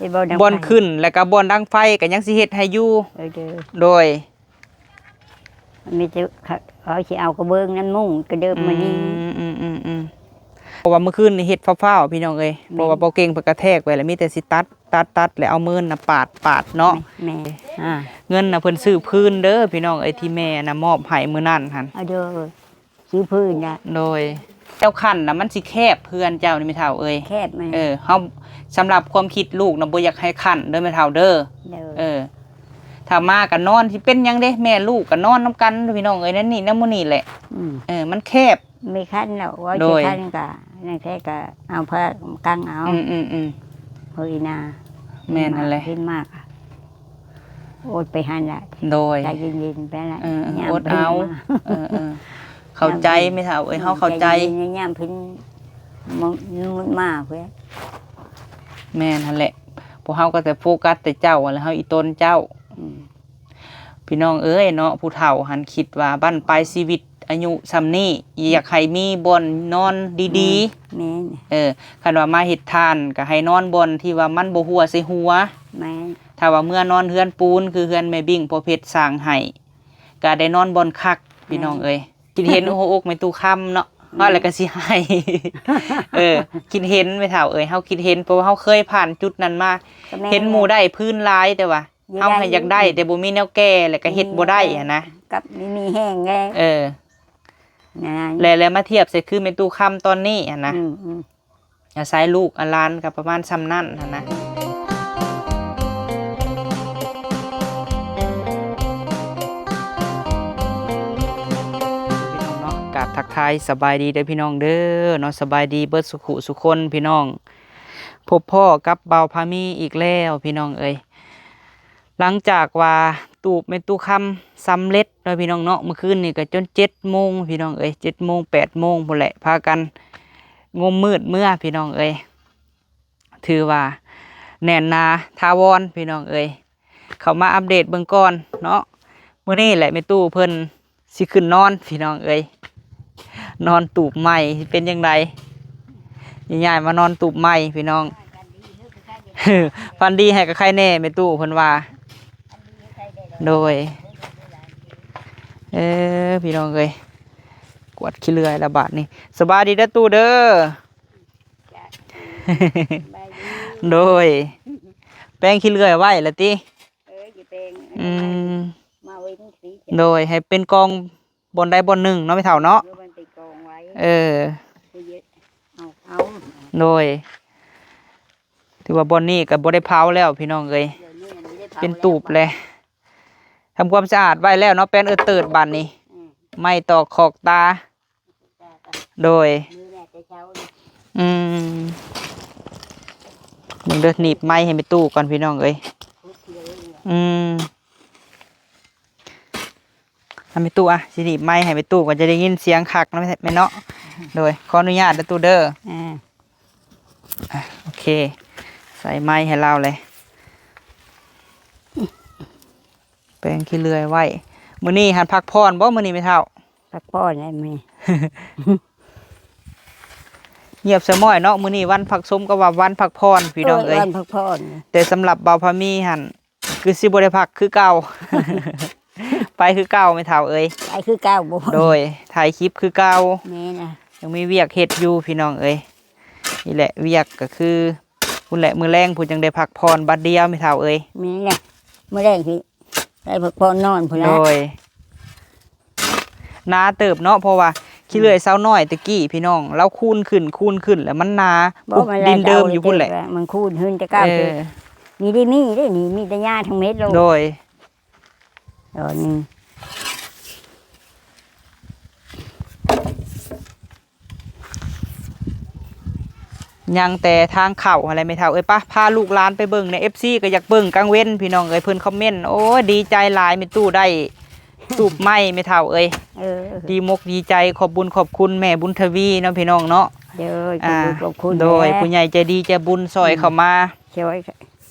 ເຮັດບ່ອນດັງໄຟ ບ່ອນຂຶ້ນ ແລ້ວກໍບ່ອນດັງໄຟກໍຍັງຊິເຮັດໃຫ້ຢູ່. ເອີ ໂດຍ ໂດຍ ມີແຕ່ເຂົາ ເຂົາຊິເອົາກະເບື້ອງນັ້ນມຸງກະເດີບມານີ້. ອືມໆໆ ເພາະວ່າມື້ຄືນນີ້ເຮັດຟ້າວໆ ພີ່ນ້ອງເອີຍ. ແມ່ນ ເພາະວ່າບໍ່ເກັ່ງເພິ່ນກະແທກໄວ້ແລ້ວ ມີແຕ່ຊິຕັດ ຕັດໆ ແລ້ວເອົາເມີນນະປາດ ປາດເນາະ. ແມ່ນ ແມ່ນ ອ່າ ເງິນນະເພິ່ນຊື້ພື້ນເດີພີ່ນ້ອງເອີຍ ທີ່ແມ່ນະມອບໃຫ້ມື້ນັ້ນຫັ້ນ. ເອົາເດີ ຊື້ພື້ນນະ. ໂດຍ ເຈົ້າຂັ້ນນະ ມັນຊິແຄບເຮືອນເຈົ້ານີ້ແມ່ເຖົ້າເອີຍ. ແຄບແມ່ນ. ເອີ ເຮົາ ສຳລັບຄວາມຄິດລູກນະ ບໍ່ຢາກໃຫ້ຂັ້ນເດີແມ່ເຖົ້າເດີ. ໂດຍ ເອີ ຖ້າມາກໍນອນ ຊິເປັນຫຍັງເດ້ ແມ່ລູກກໍນອນນຳກັນພີ່ນ້ອງເອີຍ ນັ້ນນີ້ນຳມື້ນີ້ແຫຼະ. ອືມ ເອີ ມັນແຄບ. ມີຂັ້ນແລ້ວ ວ່າ ໂດຍ ຊິຂັ້ນກໍ ນັ້ນແທ້ກໍເອົາຜ້າກັງເອົາ. ອືມໆໆ ເຮີຍນາ. ແມ່ນຫັ້ນແຫຼະ ເຫັນມາກ ໂອດໄປຫັ້ນລະ. ໂດຍ ໃຈເຢັນໆ ໄປລະ. ເອີໆ ຍາມ ອົດເອົາ ເພິ່ນມາ. ເອີໆ ເຂົ້າໃຈແມ່ເຖົ້າເອີຍ ເຮົາເຂົ້າໃຈ. ຍາມເພິ່ນ ມ- ມ- ມາເພິ່ນ. ແມ່ນຫັ້ນແຫຼະ ພວກເຮົາກໍແຕ່ໂຟກັສແຕ່ເຈົ້າຫັ້ນແຫຼະ ເຮົາອີ່ຕົນເຈົ້າ. ອືມ ພີ່ນ້ອງເອີຍເນາະ ຜູ້ເຖົ້າຫັ້ນຄິດວ່າບັ້ນປາຍຊີວິດອາຍຸຊ່ຳນີ້ ອືມ ຢາກໃຫ້ມີບ່ອນນອນດີໆ. ແມ່ນ ແມ່ນ. ເອີ ຄັນວ່າມາເຮັດທານກໍໃຫ້ນອນບ່ອນທີ່ວ່າມັນບໍ່ຮົ່ວໃສ່ຫົວ. ແມ່ນ. ຖ້າວ່າເມືອນອນເຮືອນປູນ ຄືເຮືອນແມ່ບິ້ງພໍ່ເພັດສ້າງໃຫ້ ກະໄດ້ນອນບ່ອນຄັກ ແມ່ນ ພີ່ນ້ອງເອີຍ. ຄິດເຫັນ ໂອ້ໂຫ ອົກແມ່ຕູ້ຄຳເນາະ. ແມ່ນ. ເວົ້າແລ້ວກະຊິໄຫ້. ເອີ ຄິດເຫັນແມ່ເຖົ້າເອີຍ ເຮົາຄິດເຫັນ ເພາະວ່າເຮົາເຄີຍຜ່ານຈຸດນັ້ນມາ. ກໍແມ່ນ ເຫັນໝູ່ໄດ້ພື້ນຫຼາຍ ແຕ່ວ່າ ຢາກໄດ້ ເຮົາຫັ້ນຢາກໄດ້ ແຕ່ບໍ່ມີແນວແກ້ ແລ້ວກະເຮັດບໍ່ໄດ້ຫັ້ນນະ. ກັບມີ ມີແຮງແດ່. ເອີ ນັ້ນ ແລ້ວ ແລ້ວມາທຽບໃສ່ຄືແມ່ຕູ້ຄຳຕອນນີ້ຫັ້ນນະ. ອືມໆ ອາໄສລູກອາຫຼານກໍປະມານຊ່ຳນັ້ນຫັ້ນນະ. ພີ່ນ້ອງເນາະ ກາບທັກທາຍສະບາຍດີເດີພີ່ນ້ອງເດີເນາະ ສະບາຍດີເບິດສຸຂູສຸຄົນພີ່ນ້ອງ. ພົບພໍ້ກັບບ່າວພາມີອີກແລ້ວພີ່ນ້ອງເອີຍ. ຫຼັງຈາກວ່າຕູບແມ່ຕູ້ຄຳສຳເລັດເນາະພີ່ນ້ອງເນາະ ມື້ຄືນນີ້ກໍຈົນເຈັດໂມງພີ່ນ້ອງເອີຍ ເຈັດໂມງ ແປດໂມງພຸ້ນແຫຼະ ພາກັນງົມມືດເມືອພີ່ນ້ອງເອີຍ. ຖືວ່າແໜ້ນໜາຖາວອນພີ່ນ້ອງເອີຍ. ເຂົ້າມາອັບເດດເບິ່ງກ່ອນເນາະ. ມື້ນີ້ແຫຼະແມ່ຕູ້ເພິ່ນ ຊິຂຶ້ນນອນພີ່ນ້ອງເອີຍ ນອນຕູບໃໝ່ຊິເປັນຈັ່ງໃດ ຍ້າຍມານອນຕູບໃໝ່ພີ່ນ້ອງ. ຝັນດີໃຫ້ກໍໄຄແດ່ແມ່ຕູ້ເພິ່ນວ່າ. ໂດຍ ເອີ ພີ່ນ້ອງເອີຍ ກວາດຂີ້ເລື່ອຍລະບາດນີ້. ສະບາຍດີເດີຕູ້ເດີ. ໂດຍ ແປງຂີ້ເລື່ອຍໄວ້ລະຕິ. ເອີ ຊິແປງ ອືມ ມາເວັນສີ. ໂດຍ ໃຫ້ເປັນກອງບ່ອນໃດບ່ອນໜຶ່ງເນາະແມ່ເຖົ້າເນາະ. ເອີ ມັນເປັນກອງໄວ້ ເອີ ເອົາ ເອົາ. ໂດຍ ຖືວ່າບ່ອນນີ້ກໍບໍ່ໄດ້ເຜົາແລ້ວພີ່ນ້ອງເອີຍ ເປັນຕູບແລ້ວ. ທຳຄວາມສະອາດໄວ້ແລ້ວເນາະ ແປນເອີເຕີດບາດນີ້. ອືມ ໄມ້ຕອກຂອກຕາ. ໂດຍ ອືມ ເບິ່ງເດີ ໜີບໄມ້ໃຫ້ແມ່ຕູ້ກ່ອນພີ່ນ້ອງເອີຍ. ອືມ ເອົາແມ່ຕູ້ ອ່ະ ຊິໜີບໄມ້ໃຫ້ແມ່ຕູ້ກ່ອນ ຈະໄດ້ຍິນສຽງຄັກເນາະ ແມ່ເນາະ. ໂດຍ ຂໍອະນຸຍາດເດີຕູ້ເດີ. ອ່າ ອ່ະ ໂອເຄ ໃສ່ໄມ້ໃຫ້ລາວເລີຍ. ແປງຂີ້ເລື່ອຍໄວ້. ມື້ນີ້ຫັ້ນພັກຜ່ອນບໍ່ ມື້ນີ້ແມ່ເຖົ້າ? ພັກຜ່ອນແຫຼະມື້ນີ້ ງຽບສະໝ້ອຍເນາະ. ມື້ນີ້ວັນພັກສົມກັບວ່າວັນພັກຜ່ອນພີ່ນ້ອງເອີຍ ເອີ ວັນພັກຜ່ອນ. ແຕ່ສຳລັບບ່າວພາມີຫັ້ນ ຄືຊິບໍ່ໄດ້ພັກຄືເກົ່າ ໄປຄືເກົ່າແມ່ເຖົ້າເອີຍ ໄປຄືເກົ່າ. ໂດຍ ຖ່າຍຄລິບຄືເກົ່າ. ແມ່ນລະ ຍັງມີວຽກເຮັດຢູ່ພີ່ນ້ອງເອີຍ. ນີ້ແຫຼະ ວຽກກໍຄື ພຸ້ນແຫຼະ ມື້ແລງພຸ້ນຈັ່ງໄດ້ພັກຜ່ອນບາດດຽວແມ່ເຖົ້າເອີຍ. ແມ່ນແຫຼະ ມື້ແລງຊິໄດ້ພັກຜ່ອນນອນພຸ້ນແຫຼະ. ໂດຍ ໜາເຕີບເນາະ ເພາະວ່າຂີ້ເລື່ອຍ ອືມ ຊາວນ້ອຍແຕ່ກີ້ພີ່ນ້ອງ ລາວຄູນຂຶ້ນ ຄູນຂຶ້ນ ແລ້ວມັນໜາ. ບໍ່ ປຸບ ມັນ ດິນເດີມຢູ່ພຸ້ນແຫຼະ ມັນຄູນຂຶ້ນແຕ່ເກົ່າ. ເອີ ນີ້ໄດ້ມີເດ້ ນີ້ມີແຕ່ຫຍ້າທັງເມັດໂລດ. ໂດຍ ດອກໜຶ່ງ ຍັງແຕ່ທາງເຂົ້າຫັ້ນແຫຼະແມ່ເຖົ້າເອີຍ. ປະ ພາລູກຫຼານໄປເບິ່ງແດ່ ເອັຟຊີກໍຢາກເບິ່ງກາງເວັນພີ່ນ້ອງເອີຍ. ເພິ່ນຄອມເມັນ ໂອ້ຍ ດີໃຈຫຼາຍແມ່ຕູ້ໄດ້ຕູບໃໝ່ແມ່ເຖົ້າເອີຍ. ເອີ ດີມົກດີໃຈ ຂອບບຸນຂອບຄຸນແມ່ບຸນທະວີເນາະພີ່ນ້ອງເນາະ. ໂດຍ ອ່າ ຂອບຄຸນຂອບຄຸນ ໂດຍ ແດ່ ຜູ້ໃຫຍ່ໃຈດີໃຈບຸນຊ່ອຍ ອືມ ເຂົ້າມາ ຊ່ອຍ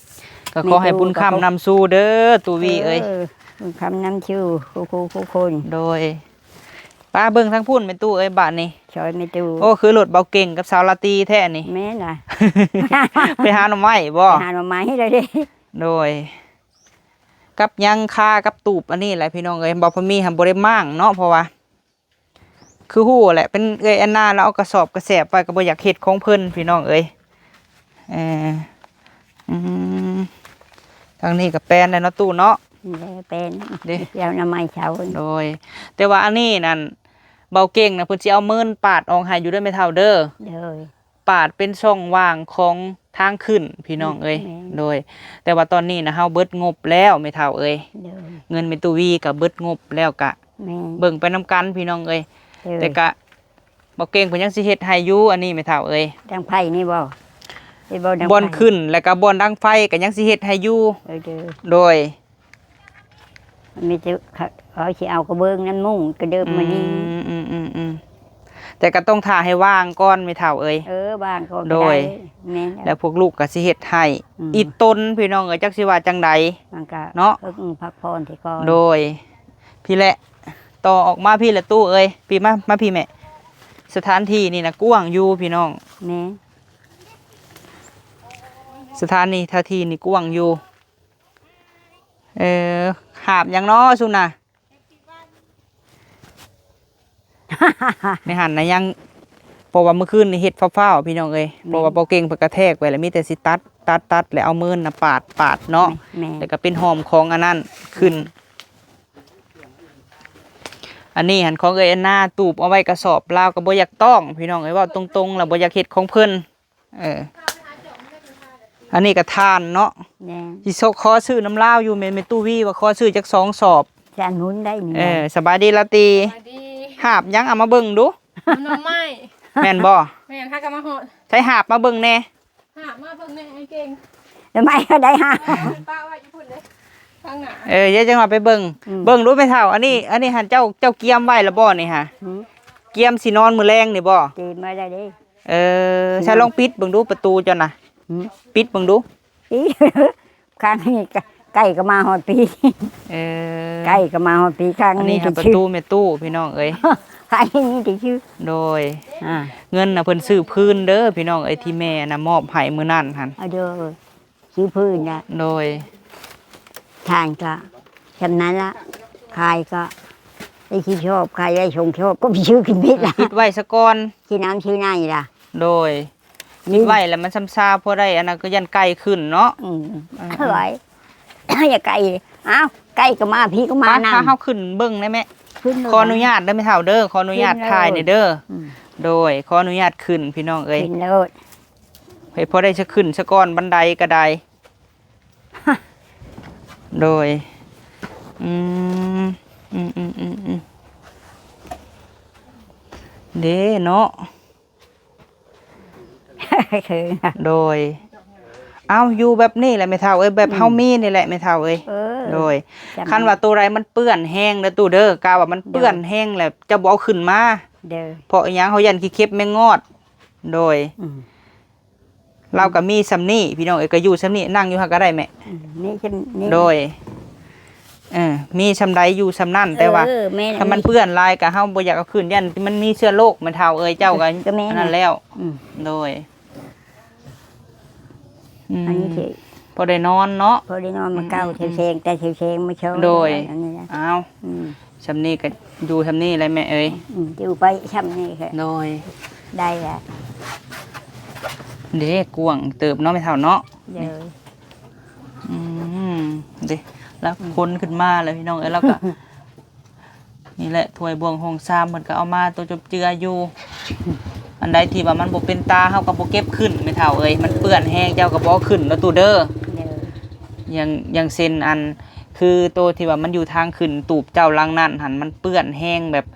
ກໍຂໍໃຫ້ບຸນຄ້ຳນຳຊູເດີຕູ້ວີເອີຍ. ເອີ ບຸນຄ້ຳນຳຊູຄູ່ໆ ຄູ່ຄົນ. ໂດຍ ໄປເບິ່ງທາງພຸ້ນແມ່ຕູ້ເອີຍ ບາດນີ້ ຊ່ອຍແມ່ຕູ້. ໂອ້ ຄືລົດເບົາເກັ່ງກັບສາວລາຕີແທ້ນີ້. ແມ່ນລະ ໄປຫາໜໍ່ໄມ້ບໍ? ໄປຫາໜໍ່ໄມ້ແລ້ວເດ້. ໂດຍ ກັບຫຍັງຄາກັບຕູບອັນນີ້ແຫຼະພີ່ນ້ອງເອີຍ. ບໍ່ພໍມີຫັ້ນບໍ່ໄດ້ມ້າງເນາະ ເພາະວ່າ ຄືຮູ້ແຫຼະ ເປັນເອື້ອຍແອນນາ ລາວເອົາກະສອບກະແສບໄວ້ ກໍບໍ່ຢາກເຮັດຂອງເພິ່ນພີ່ນ້ອງເອີຍ. ເອີ ອືມ ທາງນີ້ກໍແປນແລ້ວເນາະຕູ້ເນາະ. ແລ້ວແປນເດ້ ເອົາໜໍ່ໄມ້ເຊົາ. ໂດຍ ແຕ່ວ່າອັນນີ້ນັ້ນ ເບົາເກັ່ງນະ ເພິ່ນຊິເອົາເມີນປາດອອກໃຫ້ຢູ່ເດີແມ່ເຖົ້າເດີ. ໂດຍ ປາດເປັນຊ່ອງວ່າງຂອງທາງຂຶ້ນພີ່ນ້ອງເອີຍ. ແມ່ນ ໂດຍ ແຕ່ວ່າຕອນນີ້ນະ ເຮົາເບິດງົບແລ້ວແມ່ເຖົ້າເອີຍ. ໂດຍ ເງິນແມ່ຕູ້ວີກໍເບິດງົບແລ້ວ ກະ ແມ່ນ ເບິ່ງໄປນຳກັນພີ່ນ້ອງເອີຍ. ໂດຍ ແຕ່ກະ ເບົາເກັ່ງເພິ່ນຍັງຊິເຮັດໃຫ້ຢູ່ ອັນນີ້ແມ່ເຖົ້າເອີຍ. ດັງໄຟນີ້ບໍ? ເຮັດບໍ່ ດັງໄຟ ບ່ອນຂຶ້ນ ແລ້ວກະບ່ອນດັງໄຟກໍຍັງຊິເຮັດໃຫ້ຢູ່. ເອີ ໂດຍ ໂດຍ ມີແຕ່ເຂົາຊິເອົາກະເບື້ອງນັ້ນມຸງກະເດີບມານີ້. ອືມໆໆໆ ແຕ່ກໍຕ້ອງຖ້າໃຫ້ວ່າງກ່ອນແມ່ເຖົ້າເອີຍ. ເອີ ວ່າງກ່ອນກໍໄດ້. ໂດຍ ແມ່ນແລ້ວ ແລ້ວພວກລູກກໍຊິເຮັດໃຫ້. ອືມ ອີ່ຕົນພີ່ນ້ອງເອີຍ ຈັກຊິວ່າຈັ່ງໃດ ມັນກໍ ເນາະ ເອີ ພັກຜ່ອນຊິກ່ອນ. ໂດຍ ພີ້ແຫຼະ ຕໍ່ອອກມາພີ້ແຫຼະຕູ້ເອີຍ. ພີ້ ມາ ມາພີ້ແມ່. ສະຖານທີ່ນີ້ນະກວ້າງຢູ່ພີ່ນ້ອງ. ແມ່ນ ສະຖານທີ່ ສະຖານທີ່ນີ້ກວ້າງຢູ່. ເອີ ຫາບຫຍັງເນາະຊຸນນະ? ໃນຫັ້ນນະຍັງ ເພາະວ່າມື້ຄືນນີ້ເຮັດຟ້າວໆ ພີ່ນ້ອງເອີຍ. ແມ່ນ ເພາະວ່າເບົາເກັ່ງເພິ່ນກະແທກໄວ້ແລ້ວ ມີແຕ່ຊິຕັດ ຕັດ ຕັດ ແລ້ວເອົາເມີນນະປາດ ປາດເນາະ. ແມ່ນ ແມ່ນ ແລ້ວກະເປັນຫ້ອມຂອງອັນນັ້ນຂຶ້ນ. ອັນນີ້ຫັ້ນຂອງເອື້ອຍແອນນາ ຕູບເອົາໄວ້ກະສອບ ລາວກໍບໍ່ຢາກຕ້ອງ ພີ່ນ້ອງເອີຍ. ເວົ້າຕົງໆ ລາວບໍ່ຢາກເຮັດຂອງເພິ່ນ. ເອີ ອັນນີ້ກະຖ່ານເນາະ. ແມ່ນ ຊິຂໍຊື້ນຳລາວຢູ່ ແມ່ນ ແມ່ຕູ້ວີວ່າຂໍຊື້ຈັກສອງສອບ. ຈານໜູນໄດ້ນີ້. ເອີ ສະບາຍດີລາຕີ. ສະບາຍດີ ຫາບຫຍັງ ເອົາມາເບິ່ງດູ. ໜໍ່ໄມ້. ແມ່ນບໍ່? ແມ່ນ ຫາກະມາຮອດ. ໃຊ້ຫາບມາເບິ່ງແດ່. ຫາບມາເບິ່ງແດ່ໄອ້ເກັ່ງ. ໜໍ່ໄມ້ກໍໄດ້ຫາ. ເອີ ປະໄວ້ຢູ່ພຸ້ນເດ້ ທາງໜ້າ. ເອີ ດຽວຈັ່ງວ່າໄປເບິ່ງ. ອືມ ເບິ່ງດູແມ່ເຖົ້າ ອັນນີ້ ອືມ ອັນນີ້ຫັ້ນເຈົ້າ ເຈົ້າກຽມໄວ້ລະບໍ່ນີ້ຫະ? ອືມ ກຽມຊິນອນມື້ແລງນີ້ບໍ່? ກຽມໄວ້ແລ້ວເດ້. ເອີ ອືມ ໃຊ້ລອງປິດເບິ່ງດູປະຕູເຈົ້ານະ. ຫືມ ປິດເບິ່ງດູ. ປິດ ຄັ້ງນີ້ໄກ່ກໍມາຮອດພີ້. ເອີ ໄກ່ກໍມາຮອດພີ້ຄັ້ງ. ອັນນີ້ຫາປະຕູແມ່ຕູ້ພີ່ນ້ອງເອີຍ. ໄກ່ນີ້ຕິຊື່. ໂດຍ ອ່າ ເງິນນະເພິ່ນຊື້ພື້ນເດີພີ່ນ້ອງເອີຍ ທີ່ແມ່ນະມອບໃຫ້ມື້ນັ້ນຫັ້ນ. ເອົາເດີ ຊື້ພື້ນນະ. ໂດຍ ທາງກໍຊ່ຳນັ້ນລະ ຂາຍກໍໄດ້ສິບຊອບ ຂາຍໄດ້ສອງຊອບ ກໍໄປຊື້ກິນເບັດລະ. ປິດໄວ້ສາກ່ອນ ຊື້ນ້ຳຊື້ໃນລະ. ໂດຍ ປິດໄວ້ແລ້ວມັນຊຳຊາ ພໍໄດ້ອັນນັ້ນ ກໍຢ້ານໄກ່ຂຶ້ນເນາະ. ອືມ ເອີ ໄວ້ ຢ່າໄກ່. ອ້າວ ໄກ່ກໍມາ ຜີກໍມານຳ. ພາເຮົາຂຶ້ນເບິ່ງໄດ້ແມ່. ຂໍອະນຸຍາດເດີແມ່ເຖົ້າເດີ ຂໍອະນຸຍາດຖ່າຍແດ່ເດີ. ອືມ ໂດຍ ຂໍອະນຸຍາດຂຶ້ນພີ່ນ້ອງເອີຍ. ຂຶ້ນໂລດ ໃຫ້ພໍໄດ້ສະຂຶ້ນສາກ່ອນ ບັນໄດກໍໄດ້. ໂດຍ ອືມ ອືມໆໆໆ ເດ້ເນາະ. ໂດຍ ເອົາ ຢູ່ແບບນີ້ແຫຼະແມ່ເຖົ້າເອີຍ ແບບເຮົາ ອືມ ມີນີ້ແຫຼະແມ່ເຖົ້າເອີຍ. ເອີ ໂດຍ ຄັນວ່າໂຕໃດມັນເປື້ອນແຮງເດີຕູ້ເດີ ກະວ່າມັນເປື້ອນແຮງແລ້ວ ເຈົ້າບໍ່ເອົາຂຶ້ນມາ. ໂດຍ ເພາະອີຫຍັງ ເຮົາຢ້ານຂີ້ເຂັບແມງງອດ. ໂດຍ ອືມ ລາວກໍມີຊ່ຳນີ້ພີ່ນ້ອງເອີຍ ກໍຢູ່ຊ່ຳນີ້ ນັ່ງຢູ່ຫັ້ນກໍໄດ້ແມ່. ອືມ ນີ້ຊ່ຳນີ້ ໂດຍ ເອີ ມີຊ່ຳໃດຢູ່ຊ່ຳນັ້ນ. ແຕ່ວ່າ ເອີ ແມ່ນ ຄັນມັນເປື້ອນຫຼາຍກໍເຮົາບໍ່ຢາກເອົາຂຶ້ນ ຢ້ານມັນມີເຊື້ອໂລກແມ່ເຖົ້າເອີຍ. ເຈົ້າກໍ ກໍແມ່ນ ອັນນັ້ນແລ້ວ. ອືມ ໂດຍ ອືມ ອັນນີ້ຊິພໍໄດ້ນອນເນາະ ພໍໄດ້ນອນ. ອືມ ມາເກົ່າ ອືມ ແສງ ແຕ່ແສງມາຊ່ອຍ. ໂດຍ ອັນນີ້ນະ ອ້າວ ອືມ ຊ່ຳນີ້ກໍຢູ່ຊ່ຳນີ້ແຫຼະແມ່ເອີຍ. ອືມ ຢູ່ໄປຊ່ຳນີ້ແຫຼະ. ໂດຍ ໄດ້ລະ ເດ້ ກວ້າງເຕີບເນາະແມ່ເຖົ້າເນາະ. ໂດຍ ອືມ ເດ້ ລາວ ອືມ ຂົນຂຶ້ນມາແລ້ວພີ່ນ້ອງເອີຍ. ລາວກໍ ນີ້ແຫຼະ ຖ້ວຍບ່ວງຫ້ອງຊາມເພິ່ນກໍເອົາມາໂຕຈົບເຈືອຢູ່. ອັນໃດທີ່ວ່າມັນບໍ່ເປັນຕາ ເຮົາກໍບໍ່ເກັບຂຶ້ນແມ່ເຖົ້າເອີຍ ມັນເປື້ອນແຮງ ເຈົ້າກໍບໍ່ເອົາຂຶ້ນເນາະຕູ້ເດີ. ໂດຍ ຢ່າງ ຢ່າງເຊັ່ນ ອັນ ຄືໂຕທີ່ວ່າມັນຢູ່ທາງຂຶ້ນຕູບເຈົ້າຫຼັງນັ້ນຫັ້ນ ມັນເປື້ອນແຮງ ແບບ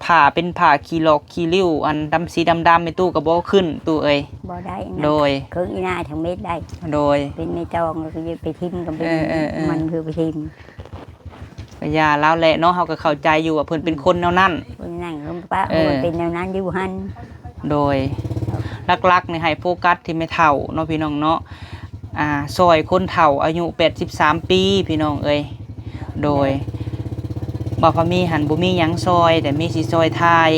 ຜ້າເປັນຜ້າຂີ້ຫຼອກຂີ້ລິ້ວ ອັນດຳ ສີດຳໆ ແມ່ຕູ້ກໍບໍ່ເອົາຂຶ້ນຕູ້ເອີຍ. ບໍ່ໄດ້ ໂດຍ ເຄິ່ງອີ່ໜ້າທັງເມັດໄດ້. ໂດຍ ເປັນໄມ້ຕອງ ແລ້ວກໍຢ່າໄປຖິ້ມກັນ. ເອີໆໆ ມັນຄືໄປຖິ້ມ ກໍຢ່າລາວແຫຼະເນາະ ເຮົາກໍເຂົ້າໃຈຢູ່ວ່າເພິ່ນເປັນ ອືມ ຄົນແນວນັ້ນ. ຄົນນັ້ນ ເອີ ເພິ່ນເປັນແນວນັ້ນຢູ່ຫັ້ນ. ໂດຍ ຫຼັກໆນີ້ໃຫ້ໂຟກັສທີ່ແມ່ເຖົ້າເນາະພີ່ນ້ອງເນາະ ອ່າ ຊ່ອຍຄົນເຖົ້າອາຍຸແປດສິບສາມປີພີ່ນ້ອງເອີຍ. ໂດຍ ໂດຍ ບໍ່ພະມີຫັ້ນບໍ່ມີຫຍັງຊ່ອຍ ແຕ່ມີຊິຊ່ອຍຖ່າຍ.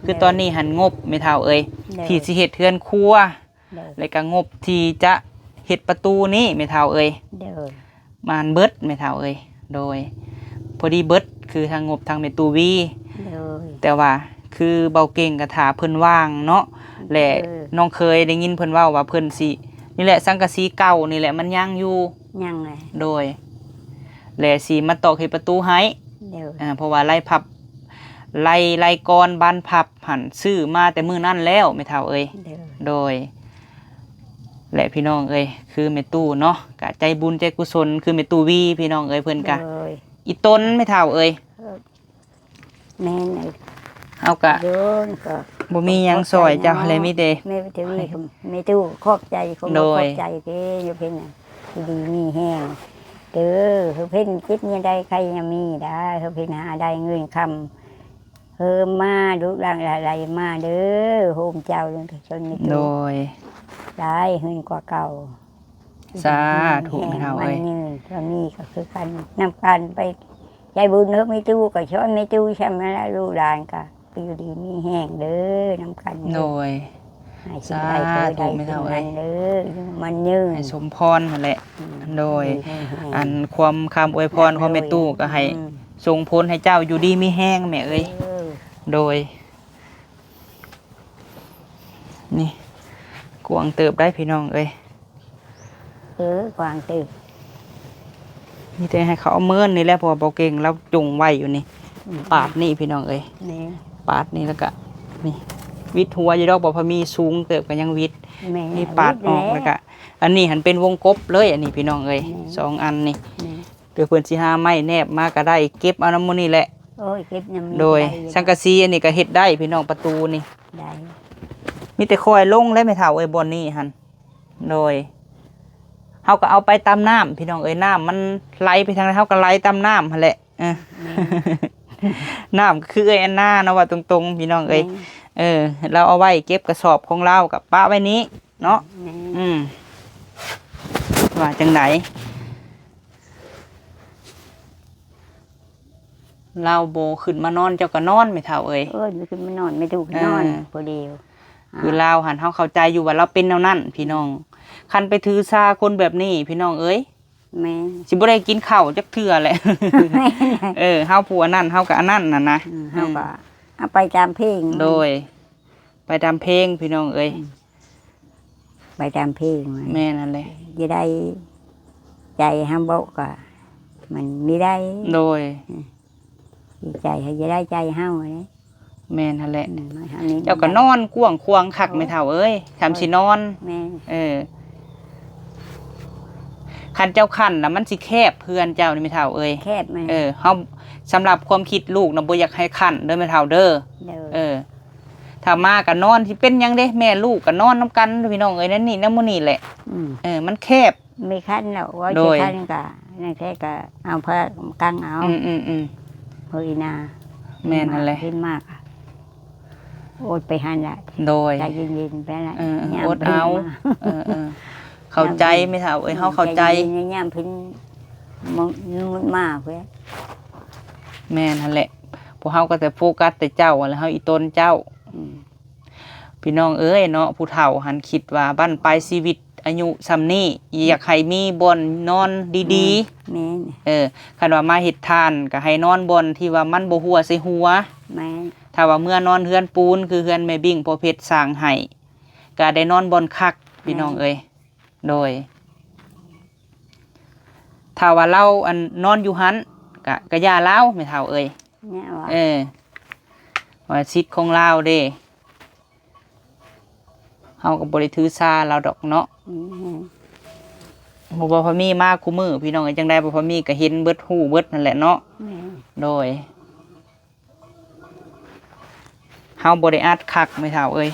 ຄືຕອນນີ້ຫັ້ນງົບແມ່ເຖົ້າເອີຍ ໂດຍ ທີ່ຊິເຮັດເຮືອນຄົວ ໂດຍ ແລະກະງົບທີ່ຈະເຮັດປະຕູນີ້ແມ່ເຖົ້າເອີຍ ໂດຍ ມານເບິດແມ່ເຖົ້າເອີຍ. ໂດຍ ພໍດີເບິດ ຄືທັງງົບທັງແມ່ຕູ້ວີ ໂດຍ ແຕ່ວ່າຄືເບົາເກັ່ງກະຖ້າເພິ່ນວ່າງເນາະ ແລະ ເອີ ນ້ອງເຄີຍໄດ້ຍິນເພິ່ນເວົ້າວ່າເພິ່ນຊິ ນີ້ແຫຼະ ສັງກະສີເກົ່ານີ້ແຫຼະ ມັນຍັງຢູ່ ຍັງແຫຼະ ໂດຍ ແລະຊິມາຕອກເຮັດປະຕູໃຫ້ ໂດຍ ອ່າ ເພາະວ່າໄລພັບ ໄລ ໄລກອນບານພັບຫັ້ນຊື້ມາແຕ່ມື້ນັ້ນແລ້ວແມ່ເຖົ້າເອີຍ ໂດຍ ໂດຍ ແລະ ພີ່ນ້ອງເອີຍ ຄືແມ່ຕູ້ເນາະ ກະໃຈບຸນໃຈກຸສົນ ຄືແມ່ຕູ້ວີ ພີ່ນ້ອງເອີຍ ເພິ່ນກະ ໂດຍ ອີ່ຕົນແມ່ເຖົ້າເອີຍ ເອີ ແມ່ນເອີຍ ເຮົາກະ ໂດຍ ກະ ບໍ່ມີຫຍັງຊ່ອຍເຈົ້າແຫຼະ ມີແຕ່ ແມ່ຕູ້ ແມ່ຕູ້ຂອບໃຈ ໂດຍ ຂອບໃຈເດ້ ຢູ່ເພິ່ນ ຢູ່ດີມີແຮງເດີ ເພິ່ນເຈັບແນວໃດໄຂ້ຢ່າມີໄດ້ ເພິ່ນຫາໄດ້ເງິນຄຳ ເພີ່ມມາ ລູກຫຼານຫຼາຍມາເດີ ໂຮມເຈົ້າ ຈົນມີໂຕ ໂດຍ ຫຼາຍຂຶ້ນກວ່າເກົ່າ ສາທຸແມ່ເຖົ້າເອີຍ ມັນຍືນ ກໍມີກໍຄືກັນ ນຳກັນໄປໃຈບຸນເດີ ມີຕູ້ກໍຊ່ອຍມີຕູ້ ຊ່ຳນັ້ນລະ ລູກຫຼານກໍຢູ່ດີມີແຮງເດີ ນຳກັນເດີ ໂດຍ ໃຫ້ສິ່ງໃດກໍໄດ້ສິ່ງນັ້ນເດີ ຢູ່ມັນຍືນ ໃຫ້ສົມພອນຫັ້ນແຫຼະ ໂດຍ ອັນຄວາມຄຳອວຍພອນຂອງແມ່ຕູ້ກໍໃຫ້ສົ່ງຜົນໃຫ້ເຈົ້າຢູ່ດີມີແຮງແມ່ເອີຍ ໂດຍ ນີ້ ກວ້າງເຕີບໄດ໋ພີ່ນ້ອງເອີຍ ເອີ ກວ້າງເຕີບ ມີແຕ່ໃຫ້ເຂົາເອົາເມີນນີ້ແຫຼະ ເພາະວ່າເບົາເກັ່ງລາວຈົງໄວ້ຢູ່ນີ້ ປາດນີ້ພີ່ນ້ອງເອີຍ ປາດນີ້ ແລ້ວກະນີ້ ວິດຫົວຢູ່ດອກ ບໍ່ພໍມີສູງເຕີບກໍຍັງວິດ ນີ້ປາດອອກ ແລ້ວກະ ອັນນີ້ຫັ້ນເປັນວົງກົບເລີຍ ອັນນີ້ພີ່ນ້ອງເອີຍ ສອງອັນນີ້ ດຽວເພິ່ນຊິຫາໄມ້ແນບມາກໍໄດ້ ເກັບເອົານຳໝູ່ນີ້ແຫຼະ ໂອ້ຍ ເກັບນຳ ໂດຍ ສັງກະສີອັນນີ້ກໍເຮັດໄດ້ພີ່ນ້ອງ ປະຕູນີ້ ໄດ້ ມີແຕ່ຄ່ອຍລົງແຫຼະແມ່ເຖົ້າເອີຍ ບ່ອນນີ້ຫັ້ນ ໂດຍ ເຮົາກໍເອົາໄປຕາມນ້ຳພີ່ນ້ອງເອີຍ ນ້ຳມັນໄຫຼໄປທາງໃດ ເຮົາກໍໄຫຼຕາມນ້ຳຫັ້ນແຫຼະ ເອີ ນ້ຳກໍຄືເອື້ອຍແອນນາເນາະ ເວົ້າຕົງໆ ພີ່ນ້ອງເອີຍ ເອີ ລາວເອົາໄວ້ເກັບກະສອບຂອງລາວ ກໍປະໄວ້ນີ້ເນາະ ອືມ ວ່າຈັ່ງໃດ ລາວບໍ່ຂຶ້ນມານອນ ເຈົ້າກໍນອນແມ່ເຖົ້າເອີຍ ເອີ ບໍ່ຂຶ້ນມານອນ ແມ່ຕູ້ກໍນອນ ເອີ ຜູ້ດຽວ ຄືລາວຫັ້ນ ເຮົາເຂົ້າໃຈຢູ່ວ່າລາວເປັນແນວນັ້ນພີ່ນ້ອງ ຄັນໄປຖືສາຄົນແບບນີ້ພີ່ນ້ອງເອີຍ ແມ່ນ ຊິບໍ່ໄດ້ກິນເຂົ້າຈັກເທື່ອແຫຼະ ແມ່ນ ເອີ ເຮົາຜູ້ອັນນັ້ນ ເຮົາກໍອັນນັ້ນຫັ້ນນະ ອືມ ເຮົາກໍເອົາໄປຕາມເພງ ໂດຍ ໄປຕາມເພງພີ່ນ້ອງເອີຍ ອືມ ໄປຕາມເພງ ແມ່ນຫັ້ນແຫຼະ ຢ່າໄດ້ໃຈເຮົາເບາະກໍມັນມີໄດ້ ໂດຍ ອືມ ໃຈເຮົາ ຢ່າໄດ້ໃຈເຮົາເດ້ ແມ່ນຫັ້ນແຫຼະ ອືມ ເຈົ້າກໍນອນກວ້າງຂວາງຄັກແມ່ເຖົ້າເອີຍ ທຳຊິນອນ ແມ່ນ ເອີ ຄັນເຈົ້າຂັ້ນລະມັນຊິແຄບເຮືອນເຈົ້ານີ້ແມ່ເຖົ້າເອີຍ ແຄບ ເອີ ເຮົາ ສຳລັບຄວາມຄິດລູກນະ ບໍ່ຢາກໃຫ້ຂັ້ນເດີແມ່ເຖົ້າເດີ ໂດຍ ເອີ ຖ້າມາກໍນອນ ຊິເປັນຫຍັງເດ້ ແມ່ລູກກໍນອນນຳກັນພີ່ນ້ອງເອີຍ ນັ້ນນີ້ນຳໝູ່ນີ້ແຫຼະ ອືມ ເອີ ມັນແຄບ ມີຄັນແລ້ວ ວ່າ ໂດຍ ຊິຄັນກໍ ນັ້ນແທ້ກໍເອົາຜ້າກັງເອົາ ອືມໆໆ ເຮີຍນາ ແມ່ນຫັ້ນແຫຼະ ເຫັນມາກ ອົດໄປຫັ້ນແຫຼະ ໂດຍ ໃຈເຢັນໆໄປແຫຼະ ເອີໆ ຍາມ ອົດເອົາ ເອີໆ ເຂົ້າໃຈແມ່ເຖົ້າເອີຍ ເຮົາເຂົ້າໃຈ ໃຈເຢັນໆ ຍາມເພິ່ນ ມ- ມ- ມາເພິ່ນ ແມ່ນຫັ້ນແຫຼະ ພວກເຮົາກໍແຕ່ໂຟກັສແຕ່ເຈົ້າຫັ້ນແຫຼະ ເຮົາອີ່ຕົນເຈົ້າ ອືມ ພີ່ນ້ອງເອີຍເນາະ ຜູ້ເຖົ້າຫັ້ນຄິດວ່າບັ້ນປາຍຊີວິດອາຍຸຊ່ຳນີ້ ຢາກໃຫ້ມີບ່ອນນອນດີໆ ແມ່ນ ເອີ ຄັນວ່າມາເຮັດທານກໍໃຫ້ນອນບ່ອນທີ່ວ່າມັນບໍ່ຮົ່ວໃສ່ຫົວ ແມ່ນ ຖ້າວ່າເມືອນອນເຮືອນປູນ ຄືເຮືອນແມ່ບິ້ງພໍ່ເພັດສ້າງໃຫ້ ກໍໄດ້ນອນບ່ອນຄັກ ແມ່ນ ພີ່ນ້ອງເອີຍ ໂດຍ ຖ້າວ່າລາວ ອັນ ນອນຢູ່ຫັ້ນ ກະ ກະຢ່າລາວ ແມ່ເຖົ້າເອີຍ ແມ່ນວ່າ ເອີ ວ່າສິດຂອງລາວເດ້ ເຮົາກໍບໍ່ໄດ້ຖືສາລາວດອກເນາະ ອືມ ບໍ່ວ່າພໍ່ມີມາຄູ່ມື້ ພີ່ນ້ອງເອີຍ ຈັ່ງໃດບໍ່ພໍ່ມີກໍເຫັນເບິດ ຮູ້ເບິດຫັ້ນແຫຼະເນາະ ແມ່ນ ໂດຍ ເຮົາບໍ່ໄດ້ອັດຄັກແມ່ເຖົ້າເອີຍ